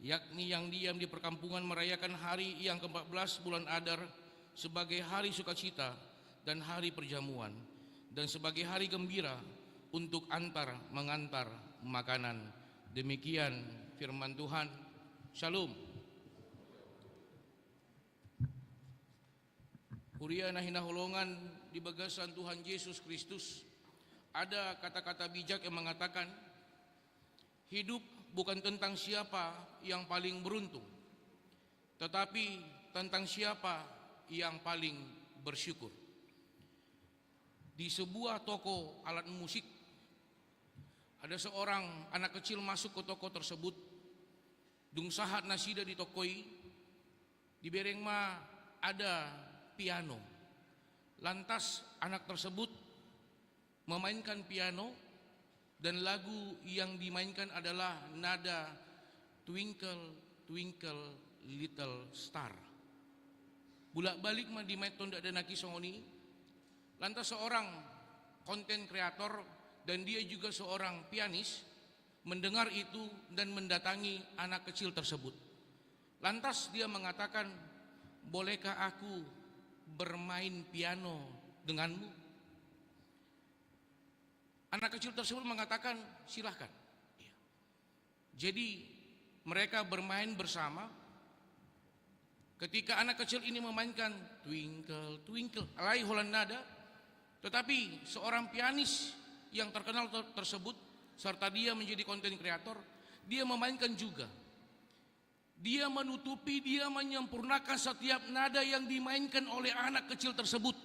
yakni yang diam di perkampungan, merayakan hari yang keempat belas bulan Adar sebagai hari sukacita dan hari perjamuan, dan sebagai hari gembira untuk antar mengantar makanan. Demikian firman Tuhan. Shalom. Huria na hinaholongan di bagasan Tuhan Yesus Kristus, ada kata-kata bijak yang mengatakan, hidup bukan tentang siapa yang paling beruntung, tetapi tentang siapa yang paling bersyukur. Di sebuah toko alat musik, ada seorang anak kecil masuk ke toko tersebut. Dung sahat nasida di toko i, dibereng ma ada piano. Lantas anak tersebut memainkan piano, dan lagu yang dimainkan adalah nada Twinkle Twinkle Little Star. Bulak-balik ma dimainhon dakdanak i songon i. Lantas seorang konten kreator, dan dia juga seorang pianis, mendengar itu dan mendatangi anak kecil tersebut. Lantas dia mengatakan, "Bolehkah aku bermain piano denganmu?" Anak kecil tersebut mengatakan, "Silahkan." Iya. Jadi mereka bermain bersama. Ketika anak kecil ini memainkan Twinkle Twinkle, alai holan nada, tetapi seorang pianis yang terkenal ter-, tersebut, serta dia menjadi konten kreator, dia memainkan juga. Dia menutupi, dia menyempurnakan setiap nada yang dimainkan oleh anak kecil tersebut.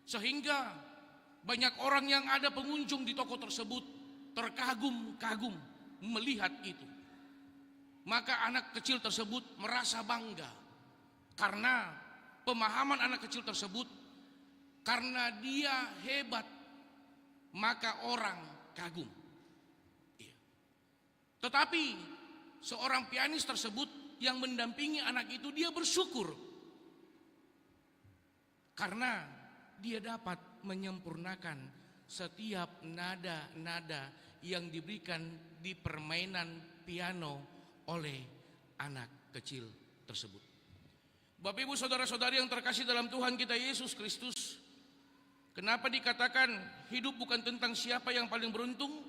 Sehingga banyak orang yang ada pengunjung di toko tersebut terkagum-kagum melihat itu. Maka anak kecil tersebut merasa bangga karena pemahaman anak kecil tersebut, karena dia hebat, maka orang kagum. Iya. Tetapi seorang pianis tersebut yang mendampingi anak itu, dia bersyukur karena dia dapat menyempurnakan setiap nada-nada yang diberikan di permainan piano oleh anak kecil tersebut. Bapak, Ibu, saudara-saudari yang terkasih dalam Tuhan kita Yesus Kristus, kenapa dikatakan hidup bukan tentang siapa yang paling beruntung,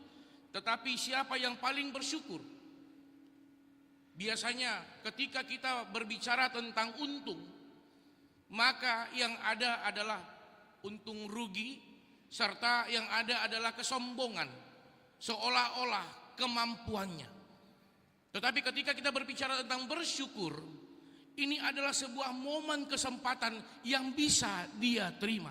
tetapi siapa yang paling bersyukur? Biasanya ketika kita berbicara tentang untung, maka yang ada adalah untung rugi, serta yang ada adalah kesombongan, seolah-olah kemampuannya. Tetapi ketika kita berbicara tentang bersyukur, ini adalah sebuah momen kesempatan yang bisa dia terima.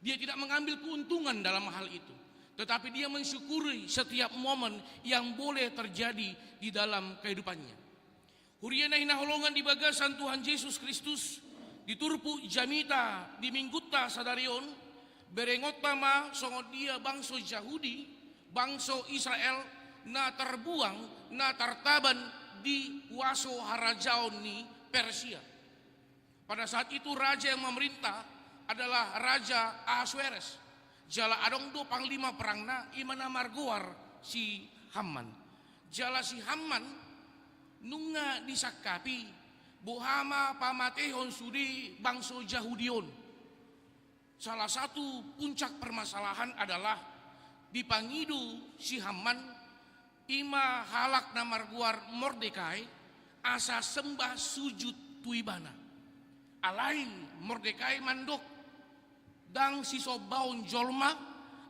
Dia tidak mengambil keuntungan dalam hal itu, tetapi dia mensyukuri setiap momen yang boleh terjadi di dalam kehidupannya. Huria na hinaholongan di bagasan Tuhan Yesus Kristus, di turpuk jamita di Minggunta sadari on, berengonta ma songon dia bangso Jahudi, bangso Israel, na terbuang, na tartaban di huaso harajaon ni Persia. Pada saat itu raja yang memerintah adalah Raja Ahasweres. Jala adong do panglima perangna, i ma na margoar si Haman. Jala si Haman nunga disangkapi Boha ma pamatehon sude bangso Jahudi on? Salah satu puncak permasalahan adalah dipangido si Haman, i ma halak na margoar Mordekai, asa sembah sujud tu ibana. Alai Mordekai mandok, ndang sisombaon jolma,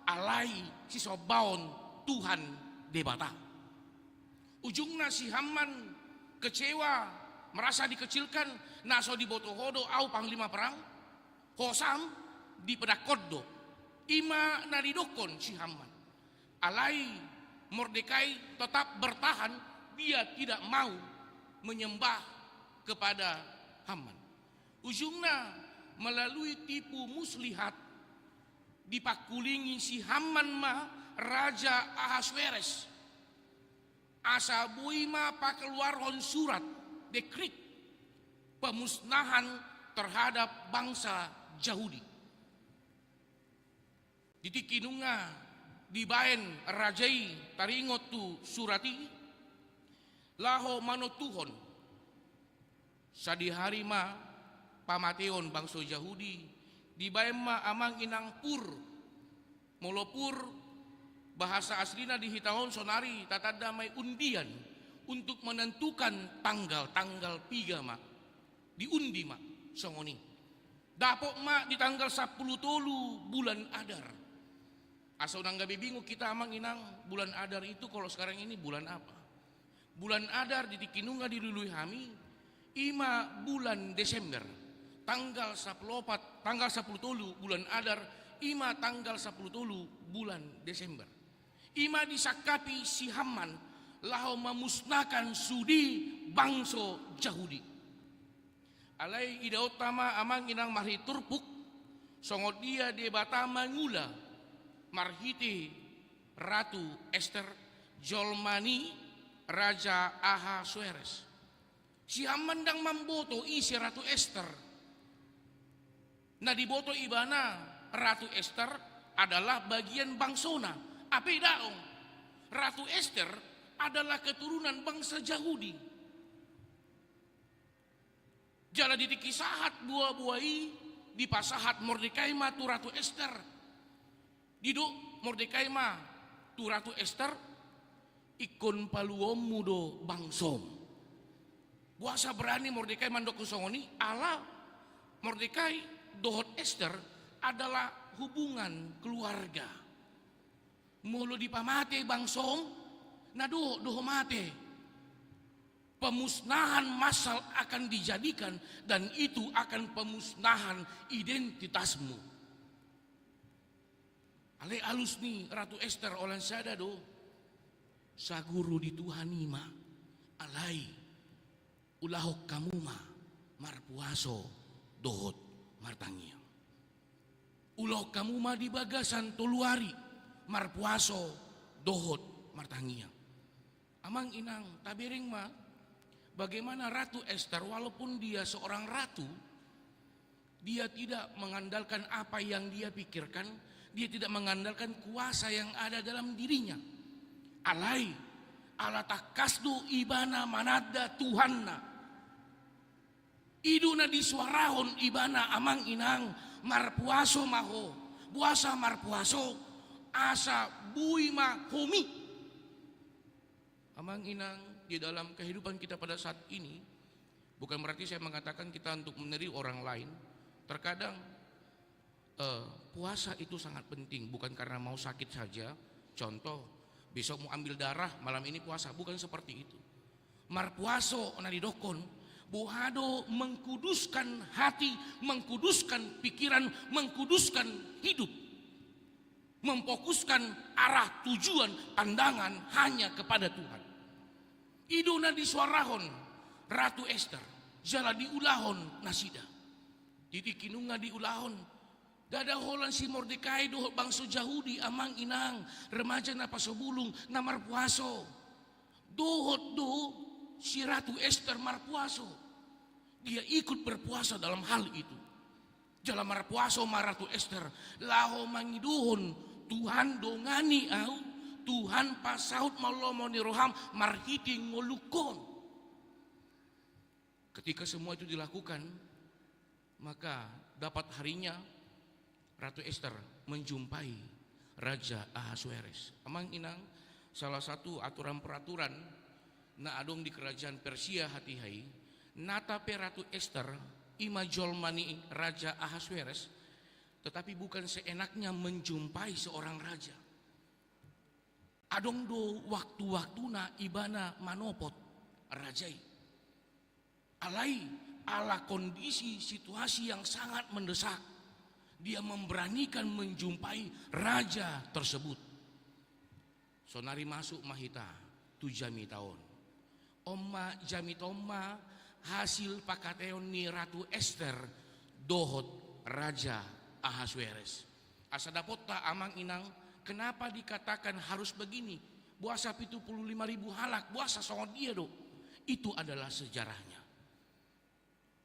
alai sisombaon Tuhan Debata. Ujungna si Haman kecewa, merasa dikecilkan, na so diboto ho do au panglima perang, ho sam dipedangkon do. I ma na didokkon si Haman. Alai Mordekai tetap bertahan, dia tidak mau menyembah kepada Haman. Ujungna, melalui tipu muslihat, dipangkulingi si Haman ma Raja Ahasweres, asa boi ma pakeluarhon surat dekrit pemusnahan terhadap bangsa Jahudi. Di tingki nunga dibaen raja i taringot tu surat i, laho manontuhon sadihari ma pamateon bangso Jahudi, dibaen ma amang inang pur. Molo pur, bahasa aslina di hita on sonari tatanda ma i undian untuk menentukan tanggal, tanggal piga ma. Diundi ma songon i. Dapot ma di tanggal sampulu tolu bulan Adar. Asa unang gabe bingung hita amang inang, bulan Adar itu kalau sekarang ini bulan apa? Bulan Adar di tingki nunga dilului hami, i ma bulan Desember. Tanggal sampulu opat, tanggal sampulu tolu bulan Adar, i ma tanggal sampulu tolu bulan Desember. I ma disangkapi si Haman laho memusnahkan sude bangso Jahudi. Alai idaonta ma amang inang marhite turpuk, songon dia Debata mangula marhite Ratu Ester, jolma ni Raja Ahasweres. Si Haman ndang mamboto ise Ratu Ester. Na diboto ibana Ratu Ester adalah bagian bangsona. Hape daong. Ratu Ester adalah keturunan bangsa Jahudi. Jala di tingki sahat boaboa i, dipasahat Mordekai ma tu Ratu Ester. Didok Mordekai ma tu Ratu Ester, ingkon paluaonmu do bangsom. Boasa berani Mordekai mandokkon songon i? Ala Mordekai dohot Ester adalah hubungan keluarga. Molo dipamate bangsom, na dohot do ho mate. Pemusnahan massal akan dijadikan, dan itu akan pemusnahan identitasmu. Alai alus ni Ratu Ester, holan sada do. Saguru di Tuhan i ma. Alai ulahon hamu ma marpuaso dohot martangiang. Ulahon hamu ma di bagasan tolu ari marpuaso dohot martangiang. Amang inang, tabereng ma bagaimana Ratu Ester, walaupun dia seorang ratu, dia tidak mengandalkan apa yang dia pikirkan, dia tidak mengandalkan kuasa yang ada dalam dirinya. Alai, ala tangkas do ibana mananda Tuhanna. I do na disuarahon ibana amang inang, marpuaso ma ho, boasa marpuaso, asa boi ma homi. Amang inang, di dalam kehidupan kita pada saat ini, bukan berarti saya mengatakan kita untuk meniru orang lain. Terkadang eh, puasa itu sangat penting, bukan karena mau sakit saja. Contoh, besok mau ambil darah, malam ini puasa, bukan seperti itu. Marpuaso na didokkon, boha do mengkuduskan hati, mengkuduskan pikiran, mengkuduskan hidup. Memfokuskan arah tujuan pandangan hanya kepada Tuhan. I do na disuarahon Ratu Ester, jala diulahon nasida. Di tingki nunga diulahon, ndada holan si Mordekai dohot bangso Jahudi, amang inang, remaja na pasobulung, na marpuaso. Dohot do si Ratu Ester marpuaso. Dia ikut berpuasa dalam hal itu. Jala marpuaso ma Ratu Ester, laho mangidohon, Tuhan, dongani au, Tuhan, pasaut ma lomo ni roham marhite ngolungkon. Ketika semua itu dilakukan, maka dapat harinya Ratu Ester menjumpai Raja Ahasuerus. Amang inang, salah satu aturan peraturan na adong di kerajaan Persia hatiha i, nata pe Ratu Ester, ima jolma ni Raja Ahasuerus, tetapi bukan seenaknya menjumpai seorang raja. Adong do waktu-waktuna ibana manopot raja i. Alai ala kondisi situasi yang sangat mendesak, dia memberanikan menjumpai raja tersebut. Sonari masuk ma hita tu jamita on. On ma jamita on ma hasil pangkataion ni Ratu Ester dohot Raja Ahasuerus. Asa dapotta amang inang, kenapa dikatakan harus begini? Boasa pitu puluh lima ribu halak, boasa songon dia do? Itu adalah sejarahnya.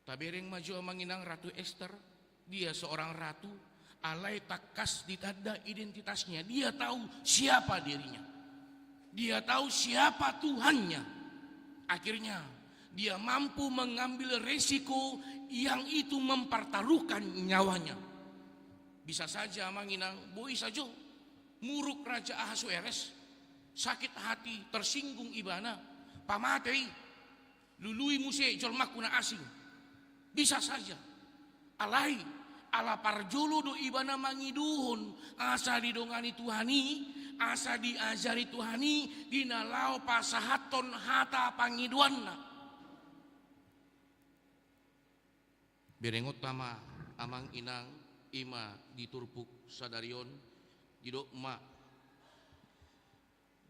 Tabereng ma jo amang inang, Ratu Ester, dia seorang ratu, alai tangkas ditanda identitasnya. Dia tahu siapa dirinya. Dia tahu siapa Tuhannya. Akhirnya, dia mampu mengambil resiko yang itu mempertaruhkan nyawanya. Bisa saja amang inang, boi sajo muruk Raja Ahasuerus, sakit hati, tersinggung ibana, pamatei, lului muse jolmangku na asing. Bisa saja. Alai, ala parjolo do ibana mangidohon, asa didongani Tuhan i, asa diajari Tuhan i, di na laho pasahathon hata pangidoanna. Berengonta ma amang inang, ima di turpuk sadari on, didok ma,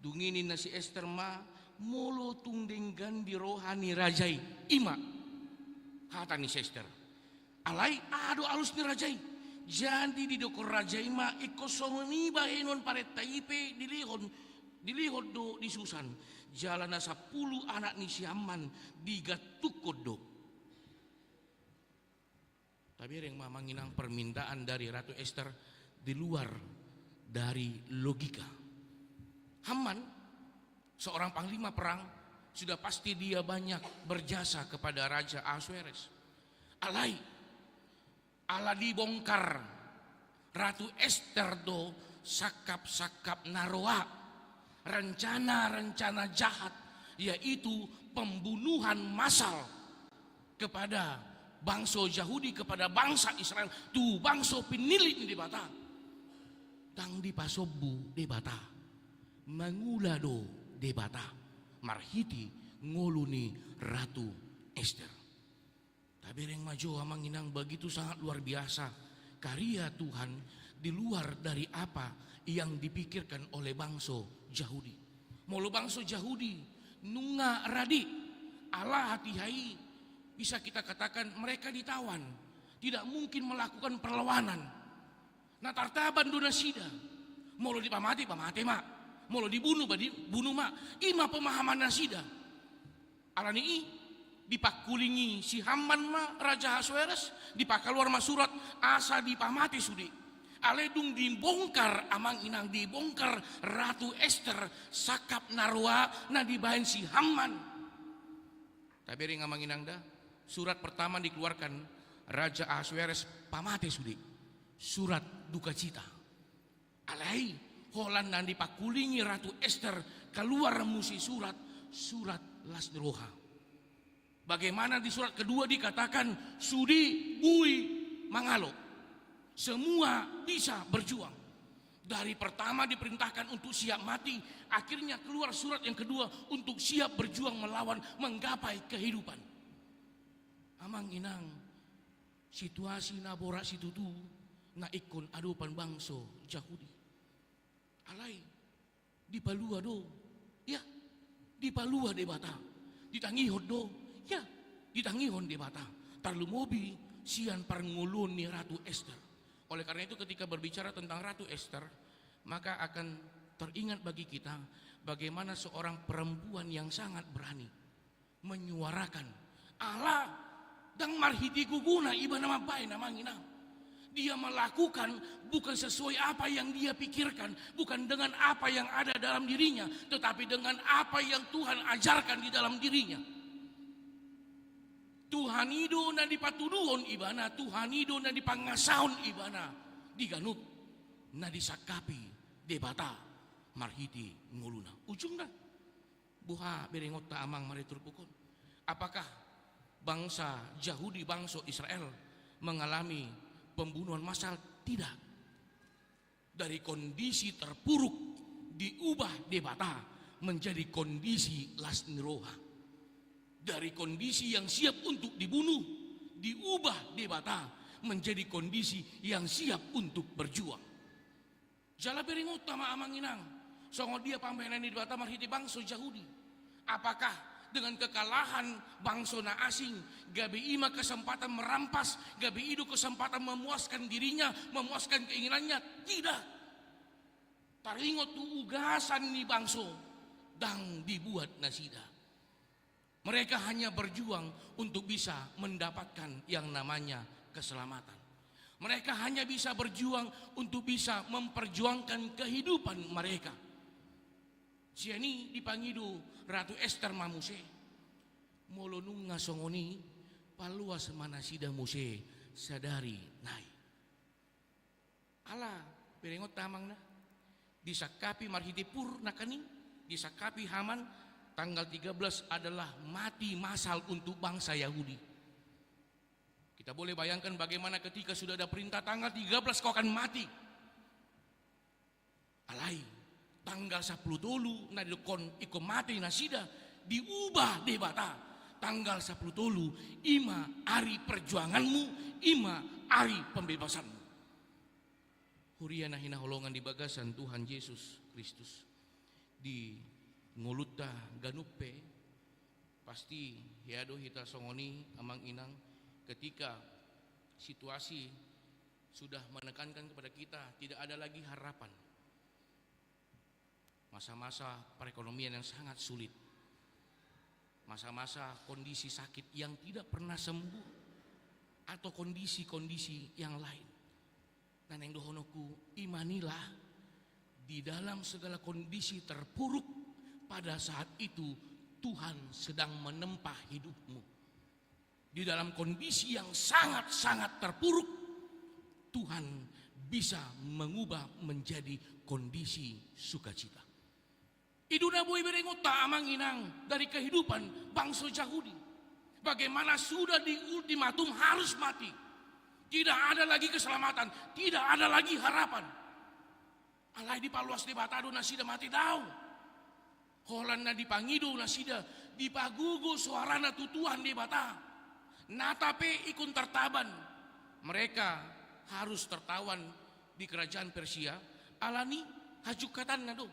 dung i ninna si Ester ma, molo tung denggan di roha ni raja i, ima hata ni si Ester. Alai aha do alus ni raja i? Jadi didokkon raja i ma, ingkon songon i bahenon parenta i pe dilehon, dilehon do di Susan. Jala na sampulu anak ni si Haman digantungkon do. Tabereng ma amang inang, permintaan dari Ratu Ester di luar dari logika. Haman, seorang panglima perang, sudah pasti dia banyak berjasa kepada Raja Ahasuerus. Alai, ala dibongkar Ratu Ester do sangkap-sangkap na roa, rencana-rencana jahat, yaitu pembunuhan massal kepada bangso Jahudi, kepada bangsa Israel, tu bangso pinillit ni Debata. Ndang dipasombu Debata, mangula do Debata marhite ngolu ni Ratu Ester. Tabereng ma jo amang inang, begitu sangat luar biasa karya Tuhan di luar dari apa yang dipikirkan oleh bangso Jahudi. Molo bangso Jahudi nunga rade, ala hatiha i bisa kita katakan mereka ditawan, tidak mungkin melakukan perlawanan. Na tartaban do nasida. Molo dipamate, pamate ma. Molo dibunu, ba dibunu ma. Ima pemahaman nasida. Alani i, dipangkulingi si Haman ma Raja Ahasuerus, dipakaluar ma surat asa dipamate sude. Alai dung dibongkar, amang inang, dibongkar Ratu Ester sangkap na roa na dibaen si Haman. Tabereng amang inang da, surat pertama dikeluarkan Raja Ahasuerus, pamate sude. Surat duka cita. Alai, holan na dipangkulingi Ratu Ester, kaluar muse surat, surat las ni roha. Bagaimana di surat kedua dikatakan, sude boi mangalo. Semua bisa berjuang. Dari pertama diperintahkan untuk siap mati, akhirnya keluar surat yang kedua untuk siap berjuang melawan, menggapai kehidupan. Amang inang, situasi na borat situtu na ingkon adopan bangso Jahudi. Alai, dipalua do, ya, dipalua Debata. Ditangihon do, ya, ditangihon Debata. Tarlumobi sian parngoluon ni Ratu Ester. Oleh karena itu, ketika berbicara tentang Ratu Ester, maka akan teringat bagi kita bagaimana seorang perempuan yang sangat berani menyuarakan, ala ndang marhite gogona ibana mambaen, amang inang. Dia melakukan bukan sesuai apa yang dia pikirkan, bukan dengan apa yang ada dalam dirinya, tetapi dengan apa yang Tuhan ajarkan di dalam dirinya. Tuhan i do na dipatuduhon ibana, Tuhan i do na dipangasahon ibana di ganup na disangkapi Debata marhite ngoluna. Ujungna, boha berengonta amang mari turpuk on? Apakah bangsa Jahudi, bangsa Israel mengalami pembunuhan massal? Tidak. Dari kondisi terpuruk diubah Debata menjadi kondisi las ni roha. Dari kondisi yang siap untuk dibunuh, diubah Debata menjadi kondisi yang siap untuk berjuang. Jala berengonta ma amang inang, songon dia pambahenan ni Debata marhite bangso Jahudi. Apakah dengan kekalahan bangso na asing, gabe i ma kesempatan merampas, gabe i do kesempatan memuaskan dirinya, memuaskan keinginannya? Tidak. Taringot tu ugasan ni bangso, ndang dibuat nasida. Mereka hanya berjuang untuk bisa mendapatkan yang namanya keselamatan. Mereka hanya bisa berjuang untuk bisa memperjuangkan kehidupan mereka. Sian i dipangido Ratu Ester ma muse. Molo nunga songon i, paloas ma nasida muse sadari nai. Ala berengonta amang na, disangkapi marhite Pur nangkaning, disangkapi Haman, tanggal tiga belas adalah mati massal untuk bangsa Yahudi. Kita boleh bayangkan bagaimana ketika sudah ada perintah tanggal tiga belas kau akan mati. Alai tanggal sampulu tolu na didokkon ingkon mate nasida, diubah Debata. Tanggal sampulu tolu i ma ari perjuanganmu, i ma ari pembebasanmu. Huria na hinaholongan di bagasan Tuhan Jesus Kristus, di ngolunta ganup pe, pasti hea do hita songon i amang inang, ketika situasi sudah menekankan kepada kita, tidak ada lagi harapan. Masa-masa perekonomian yang sangat sulit, masa-masa kondisi sakit yang tidak pernah sembuh, atau kondisi-kondisi yang lain. Nah, naeng dohononku, imanilah di dalam segala kondisi terpuruk pada saat itu Tuhan sedang menempa hidupmu. Di dalam kondisi yang sangat-sangat terpuruk, Tuhan bisa mengubah menjadi kondisi sukacita. I do na boi berengonta amang inang dari kehidupan bangso Jahudi. Bagaimana sudah diultimatum harus mati. Tidak ada lagi keselamatan, tidak ada lagi harapan. Alai dipaloas Debata do nasida mate? Daong. Holan na dipangido nasida, dipagogo soarana tu Tuhan Debata. Nata pe ingkon tartaban. Mereka harus tertawan di kerajaan Persia, alani hajungkatanna do.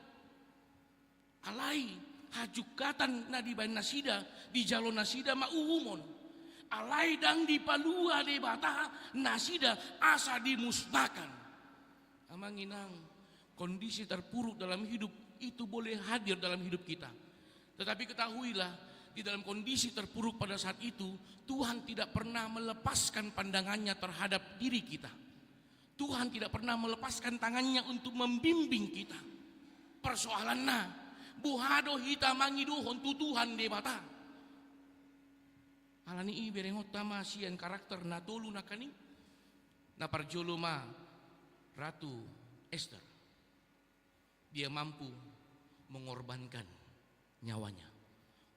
Alai hajungkatan na dibaen nasida, dijalo nasida ma uhumon. Alai ndang dipalua Debata nasida asa dimusnahkan. Amang inang, kondisi terpuruk dalam hidup itu boleh hadir dalam hidup kita. Tetapi ketahuilah, di dalam kondisi terpuruk pada saat itu, Tuhan tidak pernah melepaskan pandangannya terhadap diri kita. Tuhan tidak pernah melepaskan tangannya untuk membimbing kita. Persoalanna, boha do hita mangidohon tu Tuhan Debata? Alani i berengonta ma sian karakter na tolu nangkaning. Na parjolo ma Ratu Ester. Dia mampu mengorbankan nyawanya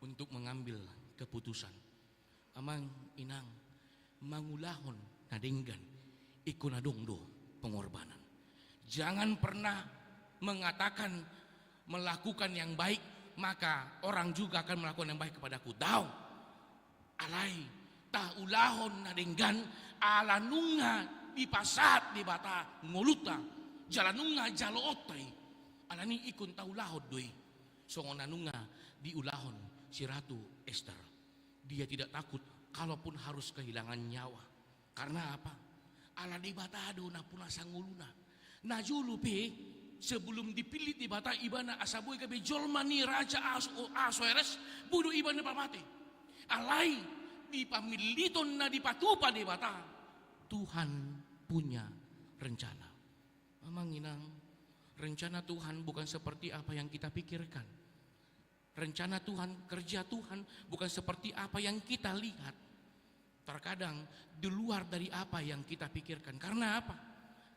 untuk mengambil keputusan. Amang inang, mangulahon na denggan ingkon adong do pengorbanan. Jangan pernah mengatakan melakukan yang baik, maka orang juga akan melakukan yang baik kepadaku. Daong. Alai taulahon na denggan, ala nunga dipasahat Debata ngolunta, jala nunga jaloonta i. Alani ingkon taulahon do i. Songon na nunga diulahon si Ratu Ester. Dia tidak takut kalaupun harus kehilangan nyawa. Karena apa? Ala Debata do nampuna sangoluna. Najolo pe, sebelum dipillit Debata ibana asa boi gabe jolma ni Raja Ahas-, Ahasveros, boi do ibana pamate. Alai di pamilliton na dipatupa Debata, Tuhan punya rencana. Amang inang, rencana Tuhan bukan seperti apa yang kita pikirkan. Rencana Tuhan, kerja Tuhan bukan seperti apa yang kita lihat. Terkadang di luar dari apa yang kita pikirkan. Karena apa?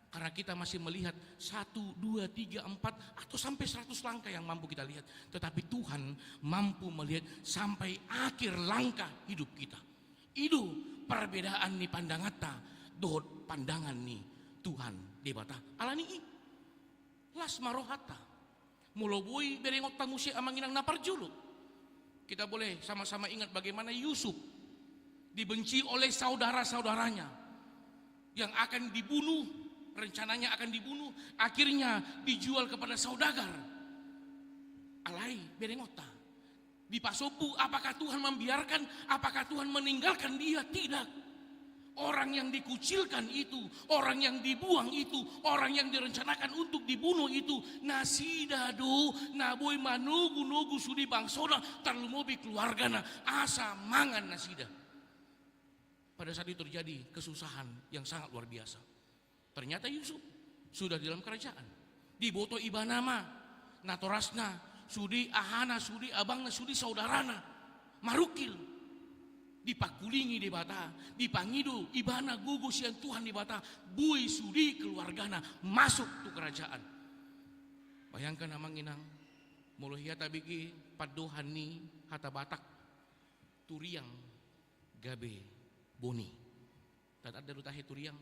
Karena kita masih melihat satu, dua, tiga, empat, atau sampai seratus langkah yang mampu kita lihat. Tetapi Tuhan mampu melihat sampai akhir langkah hidup kita. I do perbedaan ni pandanganta dohot pandangan ni Tuhan Debata. Alani i, las ma rohanta. Molo boi berengonta muse, amang inang, na parjolo, kita boleh sama-sama ingat bagaimana Yusuf dibenci oleh saudara-saudaranya yang akan dibunuh, rencananya akan dibunuh, akhirnya dijual kepada saudagar. Alai berengonta, dipasombu, apakah Tuhan membiarkan? Apakah Tuhan meninggalkan dia? Tidak. Orang yang dikucilkan itu, orang yang dibuang itu, orang yang direncanakan untuk dibunuh itu, nasida do na boi manogu-nogu sude bangsona, tarlumobi keluargana, asa mangan nasida. Pada saat itu terjadi kesusahan yang sangat luar biasa. Ternyata Yusuf sudah di dalam kerajaan. Diboto ibana ma natorasna, sude ahana, sude abangna, sude saudarana marungkil. Dipangkulingi Debata, dipangido ibana gogo sian Tuhan Debata, boi sude keluargana masuk tu kerajaan. Bayangkan, amang inang, molo hea tabege pandohan ni hata Batak, turiang gabe boni. Tatanda do tahe turiang?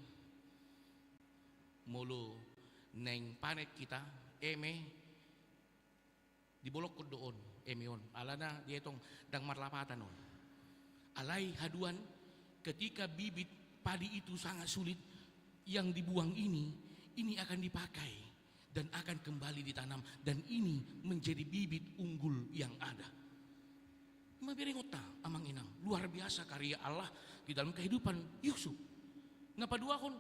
Molo naeng panen hita, eme, dibolongkon do on eme on, alana dietong ndang marlapatan on. Alai haduan, ketika bibit padi itu sangat sulit, yang dibuang ini, ini akan dipakai dan akan kembali ditanam, dan ini menjadi bibit unggul yang ada. I ma berengonta, amang inang, luar biasa karya Allah di dalam kehidupan Yusuf. Na paduahon,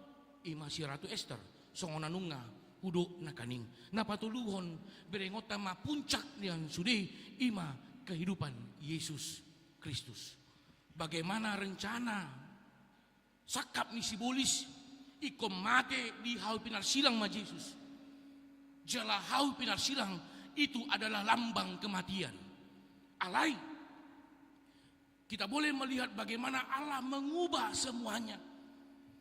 i ma si Ratu Ester, songon na nunga hudok nangkaning. Na patoluhon, berengonta ma puncak nian sude, i ma kehidupan Yesus Kristus. Bagaimana rencana sangkap ni sibolis, ingkon mate di hau pinarsilang ma Jesus. Jala hau pinarsilang itu adalah lambang kematian. Alai, kita boleh melihat bagaimana Allah mengubah semuanya.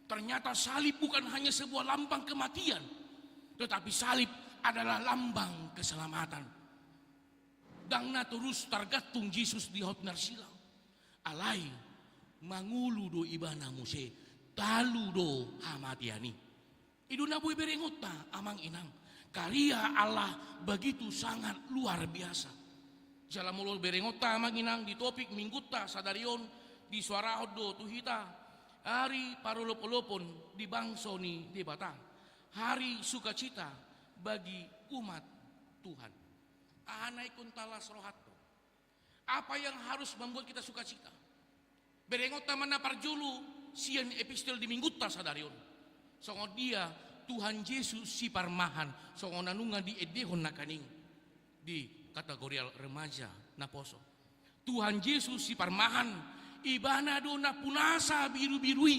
Ternyata salib bukan hanya sebuah lambang kematian, tetapi salib adalah lambang keselamatan. Ndang na torus targantung Jesus di hau pinarsilang. Alai, mangolu do ibana muse, talu do hamatean i. I do na boi berengonta, amang inang, karya Allah begitu sangat luar biasa. Jala molo berengonta, amang inang, di topik minggunta sadari on, disuarahon do tu hita ari parolopolopon di bangso ni Debata, hari sukacita bagi umat Tuhan. Aha na ingkon talas rohanta? Apa yang harus membuat kita sukacita? Berengonta ma na parjolo sian epistel di minggunta sadari on, songon dia Tuhan Jesus Siparmahan, songon na nunga diendehon nangkaning di kategorial remaja naposo. Tuhan Jesus Siparmahan, ibana do nampuna sabirubiru i.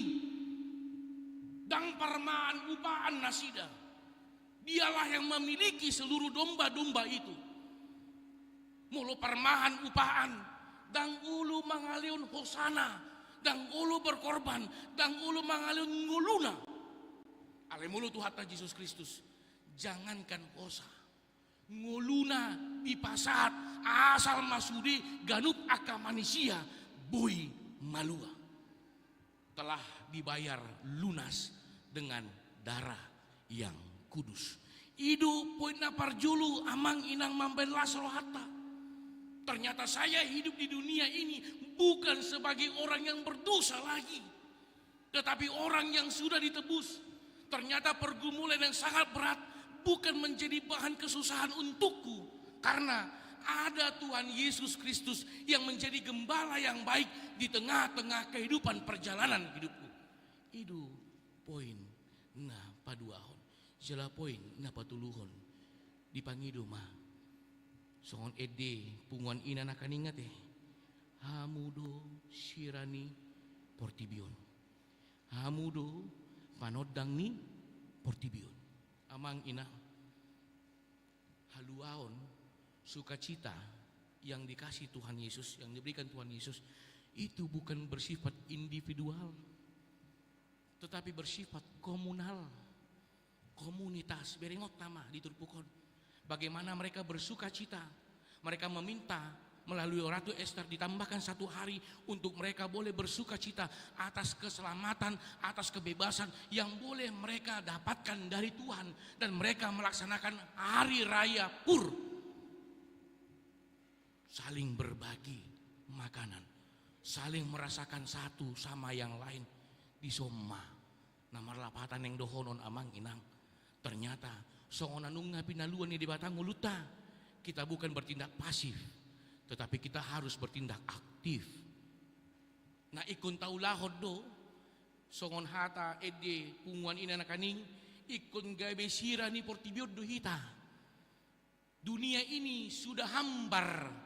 Ndang parmahan upaan nasida. Dialah yang memiliki seluruh domba-domba itu. Molo parmahan upaan, ndang olo mangalehon hosana, ndang olo berkorban, ndang olo mangalehon ngoluna. Alai molo Tuhanta Jesus Kristus, jangankan hosa, ngoluna dipasahat, asal ma sude ganup angka manisia boi malua. Telah dibayar lunas dengan darah yang kudus. I do poin na parjolo, amang inang, mambahen las rohanta. Ternyata saya hidup di dunia ini bukan sebagai orang yang berdosa lagi, tetapi orang yang sudah ditebus. Ternyata pergumulan yang sangat berat bukan menjadi bahan kesusahan untukku, karena ada Tuhan Yesus Kristus yang menjadi gembala yang baik di tengah-tengah kehidupan perjalanan hidupku. I do poin na paduahon. Jala poin na patoluhon, dipangido ma songon ende punguan ina nangkaning, ate, hamu do sira ni portibi on. Hamu do panondang ni portibi on. Amang inang, haluaon, sukacita yang dikasih Tuhan Yesus, yang diberikan Tuhan Yesus, Itu bukan bersifat individual, tetapi bersifat komunal, komunitas. Berengonta ma di turpuk on. Bagaimana mereka bersuka cita. Mereka meminta melalui Ratu Ester ditambahkan satu hari untuk mereka boleh bersuka cita atas keselamatan, atas kebebasan yang boleh mereka dapatkan dari Tuhan. Dan mereka melaksanakan hari raya Pur. Saling berbagi makanan, saling merasakan satu sama yang lain. Dison ma na marlapatan naeng dohonon, amang inang. Ternyata songon na nunga pinaluan ni Debata ngolunta, kita bukan bertindak pasif, tetapi kita harus bertindak aktif. Na ingkon taulahon do, songon hata ende punguan i na nangkaning, ingkon gabe sira ni portibi on do hita. Dunia ini sudah hambar.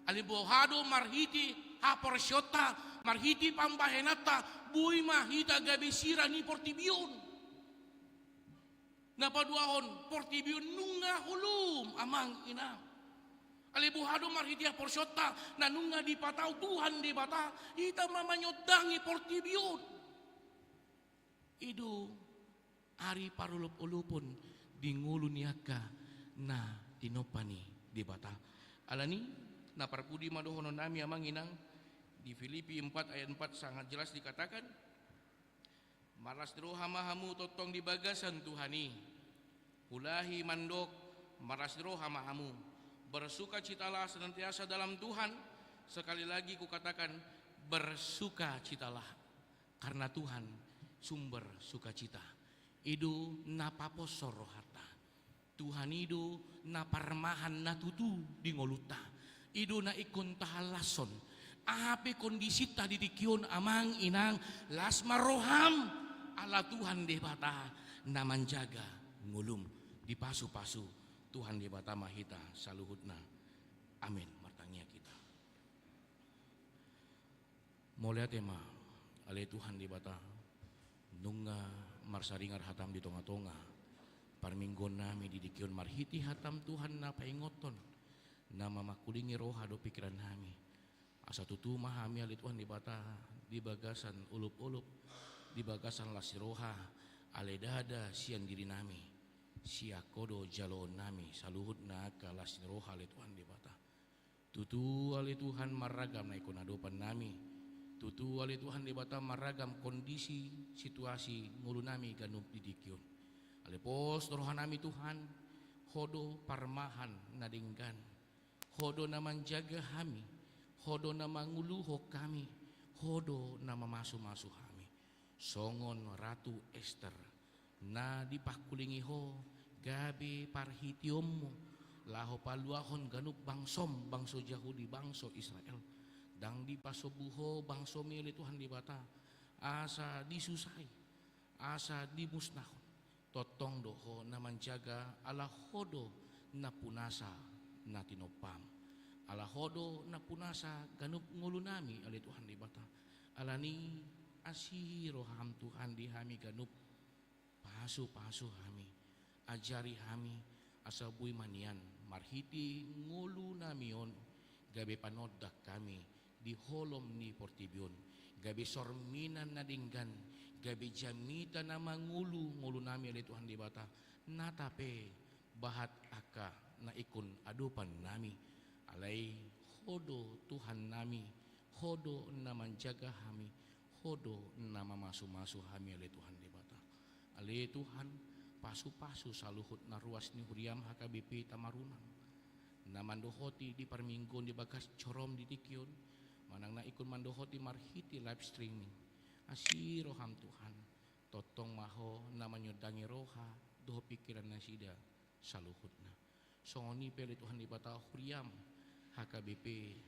Alai boha do? Marhite haporseaonta, marhite pambahenanta, boi ma hita gabe sira ni portibi on. Na paduahon, portibi on nunga holom, amang inang. Alai boha do? Marhite haporseaonta na nunga dipatau Tuhan Debata, hita ma manyondangi portibi on. I do ari parolopolopon di ngolu ni angka na tinompa ni Debata. Alani, na parpudi ma dohononnami, amang inang, di Filipi empat ayat empat sangat jelas dikatakan, marlas ni roha ma hamu tongtong di bagasan Tuhan i. Huulahi mandok, marlas ni roha ma hamu. Bersukacitalah senantiasa dalam Tuhan. Sekali lagi kukatakan, bersukacitalah. Karena Tuhan sumber sukacita. I do na paposhon rohanta. Tuhan i do na parmahan na tutu di ngolunta. I do na ingkon tahallashon. Aha pe kondisinta di tingki on, amang inang, las ma roham, ala Tuhan Debata na manjaga ngolum. Dipasupasu Tuhan Debata ma hita saluhutna. Amin. Martangiang hita. Mauliate ma, ale Tuhan Debata, nunga marsaringar hatam di tongatonga parmingguonnami di tingki on, marhite hatam Tuhan na paingothon, na mamangkulingi roha dohot pingkirannami. Asa tutu ma hami, ale Tuhan Debata, di bagasan olopolop, di bagasan las ni roha, ale ndada sian dirinami, sian Ho do jaloonnami saluhutna angka las ni roha, ale Tuhan Debata. Tutu, ale Tuhan, marragam na ingkon adopannami. Tutu, ale Tuhan Debata, marragam kondisi, situasi ngolunami ganup di tingki on. Ale pos do rohanami, Tuhan, Ho do parmahan na denggan. Ho do na manjaga hami. Ho do na manguluhon hami. Ho do na mamasumasu hami. Songon Ratu Ester na dipangkulingi Ho gabe parhiteonmu laho paluahon ganup bangsom, bangso Jahudi, bangso Israel. Ndang dipasombu Ho bangsomi, ale Tuhan Debata, asa disusai, asa dimusnahon. Tongtong do Ho na manjaga, ala Ho do nampunasa na tinompam. Ala Ho do nampunasa ganup ngolunami, ale Tuhan Debata. Alani, asi roham, Tuhan, di hami ganup. Pasupasu hami, ajari hami, asa boi ma nian marhite ngolunami on gabe panondang hami di holom ni portibi on, gabe sorminan na denggan, gabe jamita na mangulu ngolunami, ale Tuhan Debata, nata pe bahat angka na ingkon adopannami. Alai Ho do Tuhannami, Ho do na manjaga hami, Ho do na mamasumasu hami, ale Tuhan Debata. Ale Tuhan, pasupasu saluhut na ruas ni huriam H K B P Tamarunang, na mandohoti di parmingguon di bagas jorom di tingki on, manang na ingkon mandohoti marhite live streaming. Asi roham, Tuhan, tongtong ma Ho na manyondangi roha dohot pingkiran nasida saluhutna. Songon i pe, ale Tuhan Debata, huriam H K B P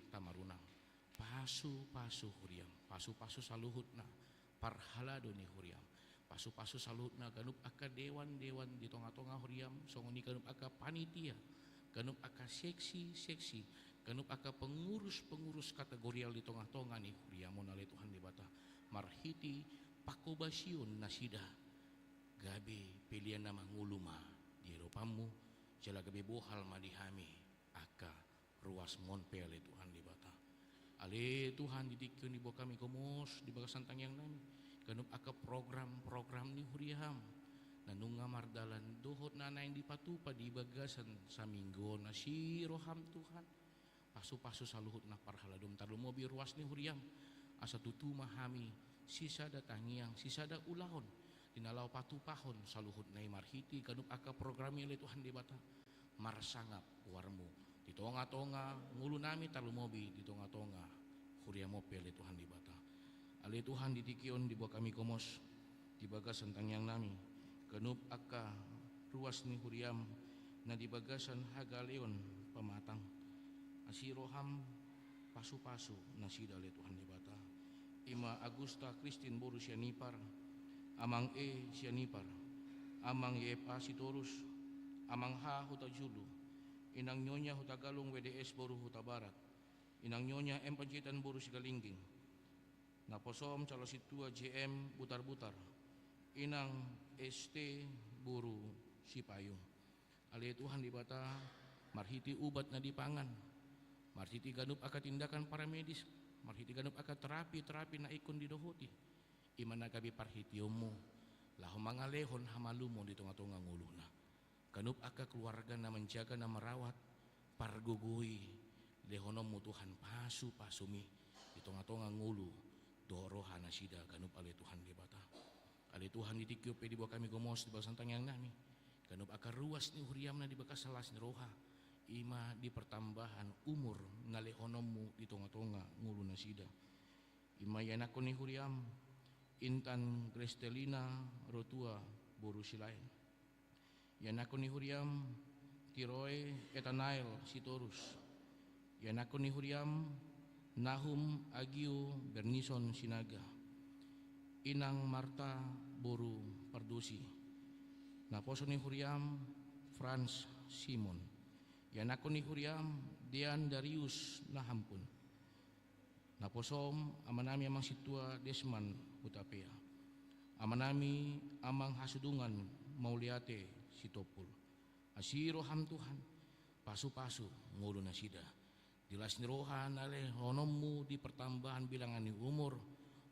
Tamarunang. Pasupasu huriam, pasupasu saluhutna parhalado ni huriam. Pasupasu saluhutna ganup angka dewan-dewan di tongatonga huriam, songon i ganup angka panitia, ganup angka seksi-seksi, ganup angka pengurus-pengurus kategorial di tongatonga ni huriam on, ale Tuhan Debata. Marhite pangkobasion nasida gabe pelean na mangolu ma di adopanmu, jala gabe bohal ma di hami angka ruasmon pe, ale Tuhan Debata. Ale Tuhan, di tingki on diboan hami gomos di bagasan tangiang nami ganup angka program-program ni huriam na nunga mardalan dohot na naeng dipatupa di bagasan saminggu on. Asi roham Tuhan, pasu-pasu saluhutna parhaladom, tarlumobi ruas ni huriam, asa tutu ma hami sisada tangiang, sisada ulaon di na laho patupahon saluhutna i marhite ganup angka program i ale Tuhan Debata, marsangap goarmu di tonga-tonga ngolu nami, tarlumobi di tonga-tonga huriam on pe ale Tuhan Debata. Ale Tuhan, di tingki on diboan hami gomos di bagasan tangiang nami ganup angka ruas ni huriam na di bagasan hagaleon pamatang. Asi roham, pasu-pasu nasida ale Tuhan Debata. I ma Agusta Kristin boru Sianipar, Amang E Sianipar, Amang Y F A Sitorus, Amang H Hutajulu, Inang Nyonya Hutagalung W D S boru Hutabarat, Inang Nyonya M Panjaitan boru Sigalingging, naposom calon sintua J M Butarbutar, Inang S T boru Sipayung. Ale Tuhan Debata, marhite ubat na dipangan, marhite ganup angka tindakan paramedis, marhite ganup angka terapi-terapi na ingkon didohoti, i ma na gabe parhiteonmu laho mangalehon hamalumon di tonga-tonga ngoluna. Ganup angka keluarga na manjaga, na marawat, pargogoi, lehononmu Tuhan pasu-pasumi di tonga-tonga ngolu dohot roha nasida ganup ale Tuhan Debata. Ale Tuhan, di tingki on pe diboan hami gomos di bagasan tangiang nami ganup angka ruas ni huriam na di bagasan las ni roha, i ma di partambahan umur na lehononmu di tonga-tonga ngolu nasida. I ma ianakkon ni huriam Intan Grestelina Rotua boru Silaen, ianakkon ni huriam Tiroe Etanael Sitorus, ianakkon ni huriam Nahum Agio Bernison Sinaga, Inang Marta boru Pardosi, naposo ni huriam Frans Simon, ianakkon ni huriam Dean Darius Nahampun, naposom amanami Amang Sintua Desman Hutapea, amanami Amang Hasudungan Mauliate Sitompul. Asi roham Tuhan, pasu-pasu ngolu nasida di las ni roha na lehononmu di partambahan bilangan ni umur.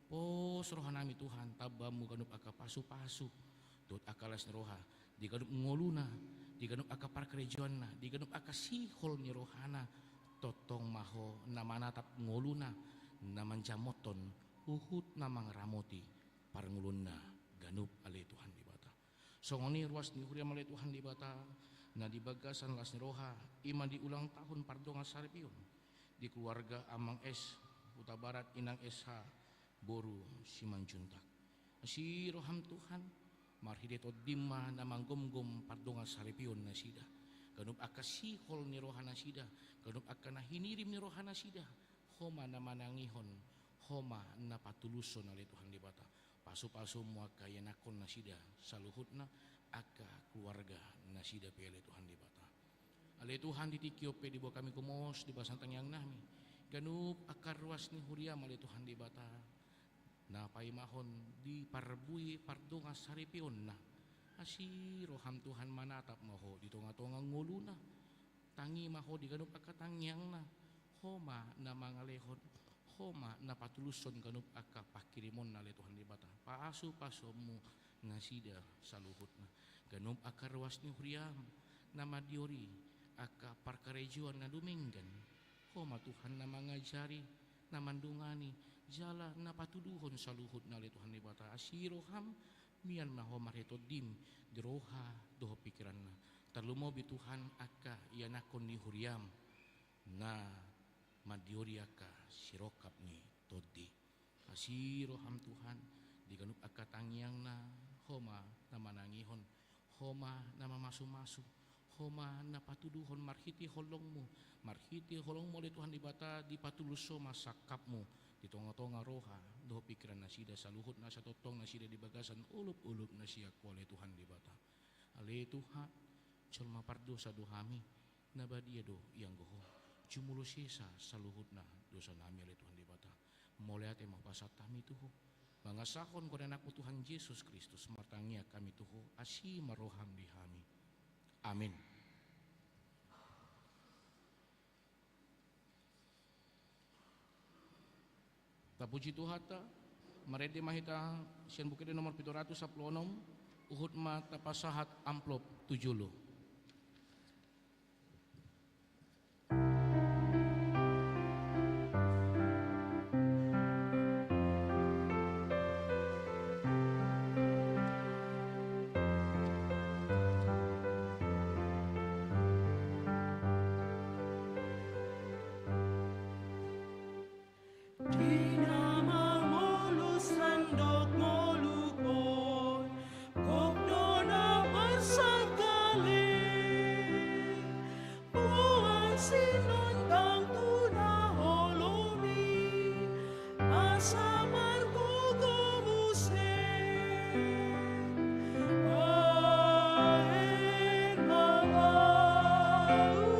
Pos rohanami Tuhan, tambaonmu ganup angka pasu-pasu dohot angka las ni roha di ganup ngoluna, di ganup angka parkarejoanna, di ganup angka sihol ni rohana. Tongtong ma Ho na manatap ngoluna, na manjamothon huhut na mangaramoti parngoluonna ganup ale Tuhan Debata. Songon i ruas ni huriam ale Tuhan Debata, na di bagasan las ni roha, i ma di ulang tahun pardongan saripeon di keluarga Amang S Hutabarat, Inang S H boru Simanjuntak. Asi roham Tuhan, marhite tondim ma na manggomgom pardongan saripeon nasida. Ganup angka sihol ni roha nasida, ganup angka na hinirim ni roha nasida, Ho ma na manangihon, Ho ma na patulushon ale Tuhan Debata. Pasu-pasumu angka ianakkon nasida saluhutna, angka keluarga nasida pe ale Tuhan Debata. Ale Tuhan, di tingki on pe diboan hami gomos di bagasan tangiang nami ganup angka ruas ni huriam ale Tuhan Debata, na paimahon di parbue pardongan saripeonna. Asi roham Tuhan, manatap ma Ho di tonga-tonga ngoluna. Tangi ma Ho di ganup angka tangiangna. Ho ma na mangalehon, Ho ma na patulushon ganup angka panghirimonna ale Tuhan Debata. Pasu-pasumu nasida saluhutna. Ganup angka ruas ni huriam na mandiori angka parkarejoan na dumenggan, Ho ma Tuhan na mangajari, na mandongani, jala na patuduhon saluhutna ale Tuhan Debata. Asi roham, mian ma Ho marhite tondim di roha dohot pingkiranna. Tarlumobi Tuhan angka ianakkon ni huriam na mandiori angka sirongkap ni tondi. Asi roham Tuhan, di ganup angka tangiangna, Ho ma na manangihon, Ho ma na mamasu-masu, Ho ma na patuduhon marhite holongmu. Marhite holongmu ale Tuhan Debata, dipatulus Ho ma sangkapmu di tonga-tonga roha dohot pingkiran nasida saluhutna, asa tongtong nasida di bagasan olop-olop na sian Ho ale Tuhan Debata. Ale Tuhan, jolma pardosa do hami, na badia do ianggo Ho. Jumolo sesa saluhutna dosanami ale Tuhan Debata. Mauliate ma hupasahat hami tu Ho, mangasahon Goar ni AnakMu Tuhan Jesus Kristus, martangiang hami tu Ho, asi ma roham di hami. Amin. Puji Tuhanta, marende ma hita sian Buku Ende nomor pitu ratus sampulu onom, huhut ma tapasahat amplop tu jolo. Di na mangolu sandok ngolupon, gok do na marsangkale. Boan sinondang tu na holom i, asa margogo muse. Bahen ma ahu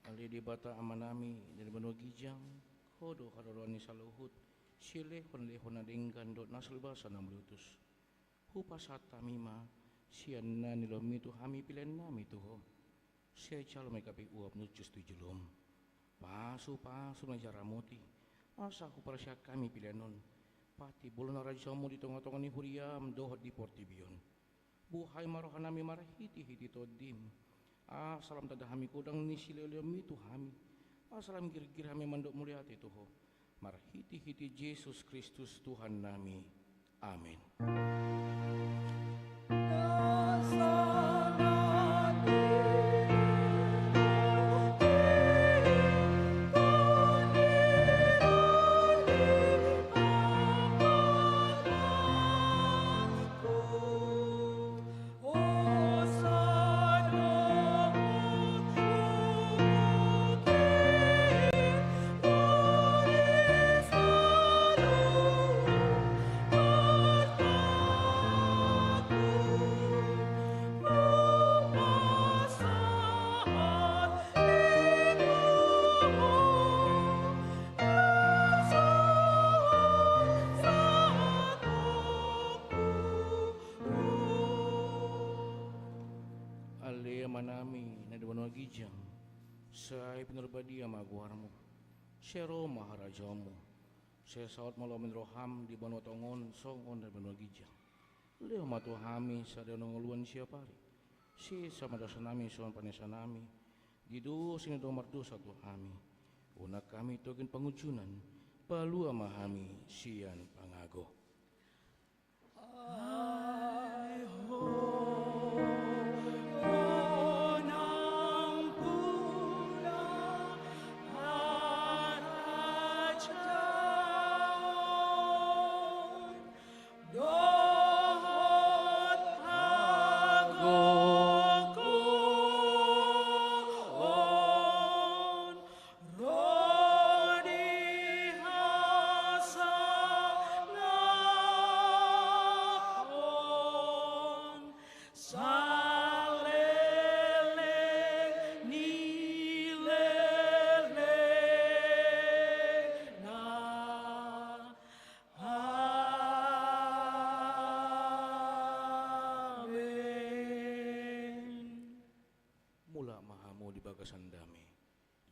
Ale Debata Amanami na di banua ginjang, Ho do haroroan ni saluhut silehon-lehon na denggan dohot na saleleng basa na mauliutus. Hupasahat hami ma sian na nilehonmi tu hami pelean nami tu Ho. Sai jalo ma i gabe uap na hushus tu jolom. Pasu-pasu na jaramoti, asa huparsihat hami pelean on patimbulhon harajaonmu di tonga-tonga ni huriam dohot di portibi on. Buhai ma rohanami marhite-hite Tondim, asa lam tanda hami godang ni silehon-lehonmi tu hami, asa lam girgir hami mandok mauliate tu Ho, marhite-hite Jesus Kristus Tuhannami. Amen. Ale Amanami na di banua ginjang, sai pinarbadia ma goarmu. Sai ro ma harajaonmu. Sai saut ma lomo ni roham di banua tonga on songon na di banua ginjang. Lehon ma tu hami sadari on hangoluan siapari. Sesa ma dosanami songon panesanami di dosa ni na mardosa tu hami. Unang hami togihon pangunjunan, palua ma hami sian pangago. Mulak ma hamu di bagasan dame.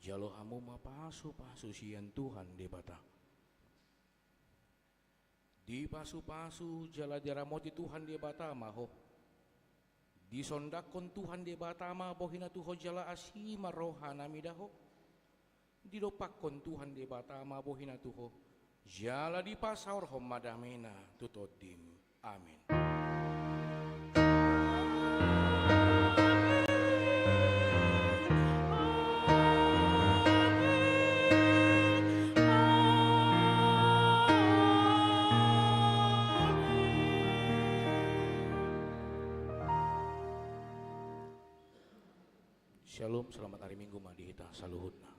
Jalo hamu ma pasu-pasu sian Tuhan Debata. Dipasu-pasu jala diramoti Tuhan Debata ma ho. Disondanghon Tuhan Debata ma bohina tu ho jala asi ma rohanami da ho. Didompakhon Tuhan Debata ma bohina tu ho, jala dipasaorhon ma damena tu tondim. Amen. Shalom, selamat hari Minggu ma di hita saluhutna.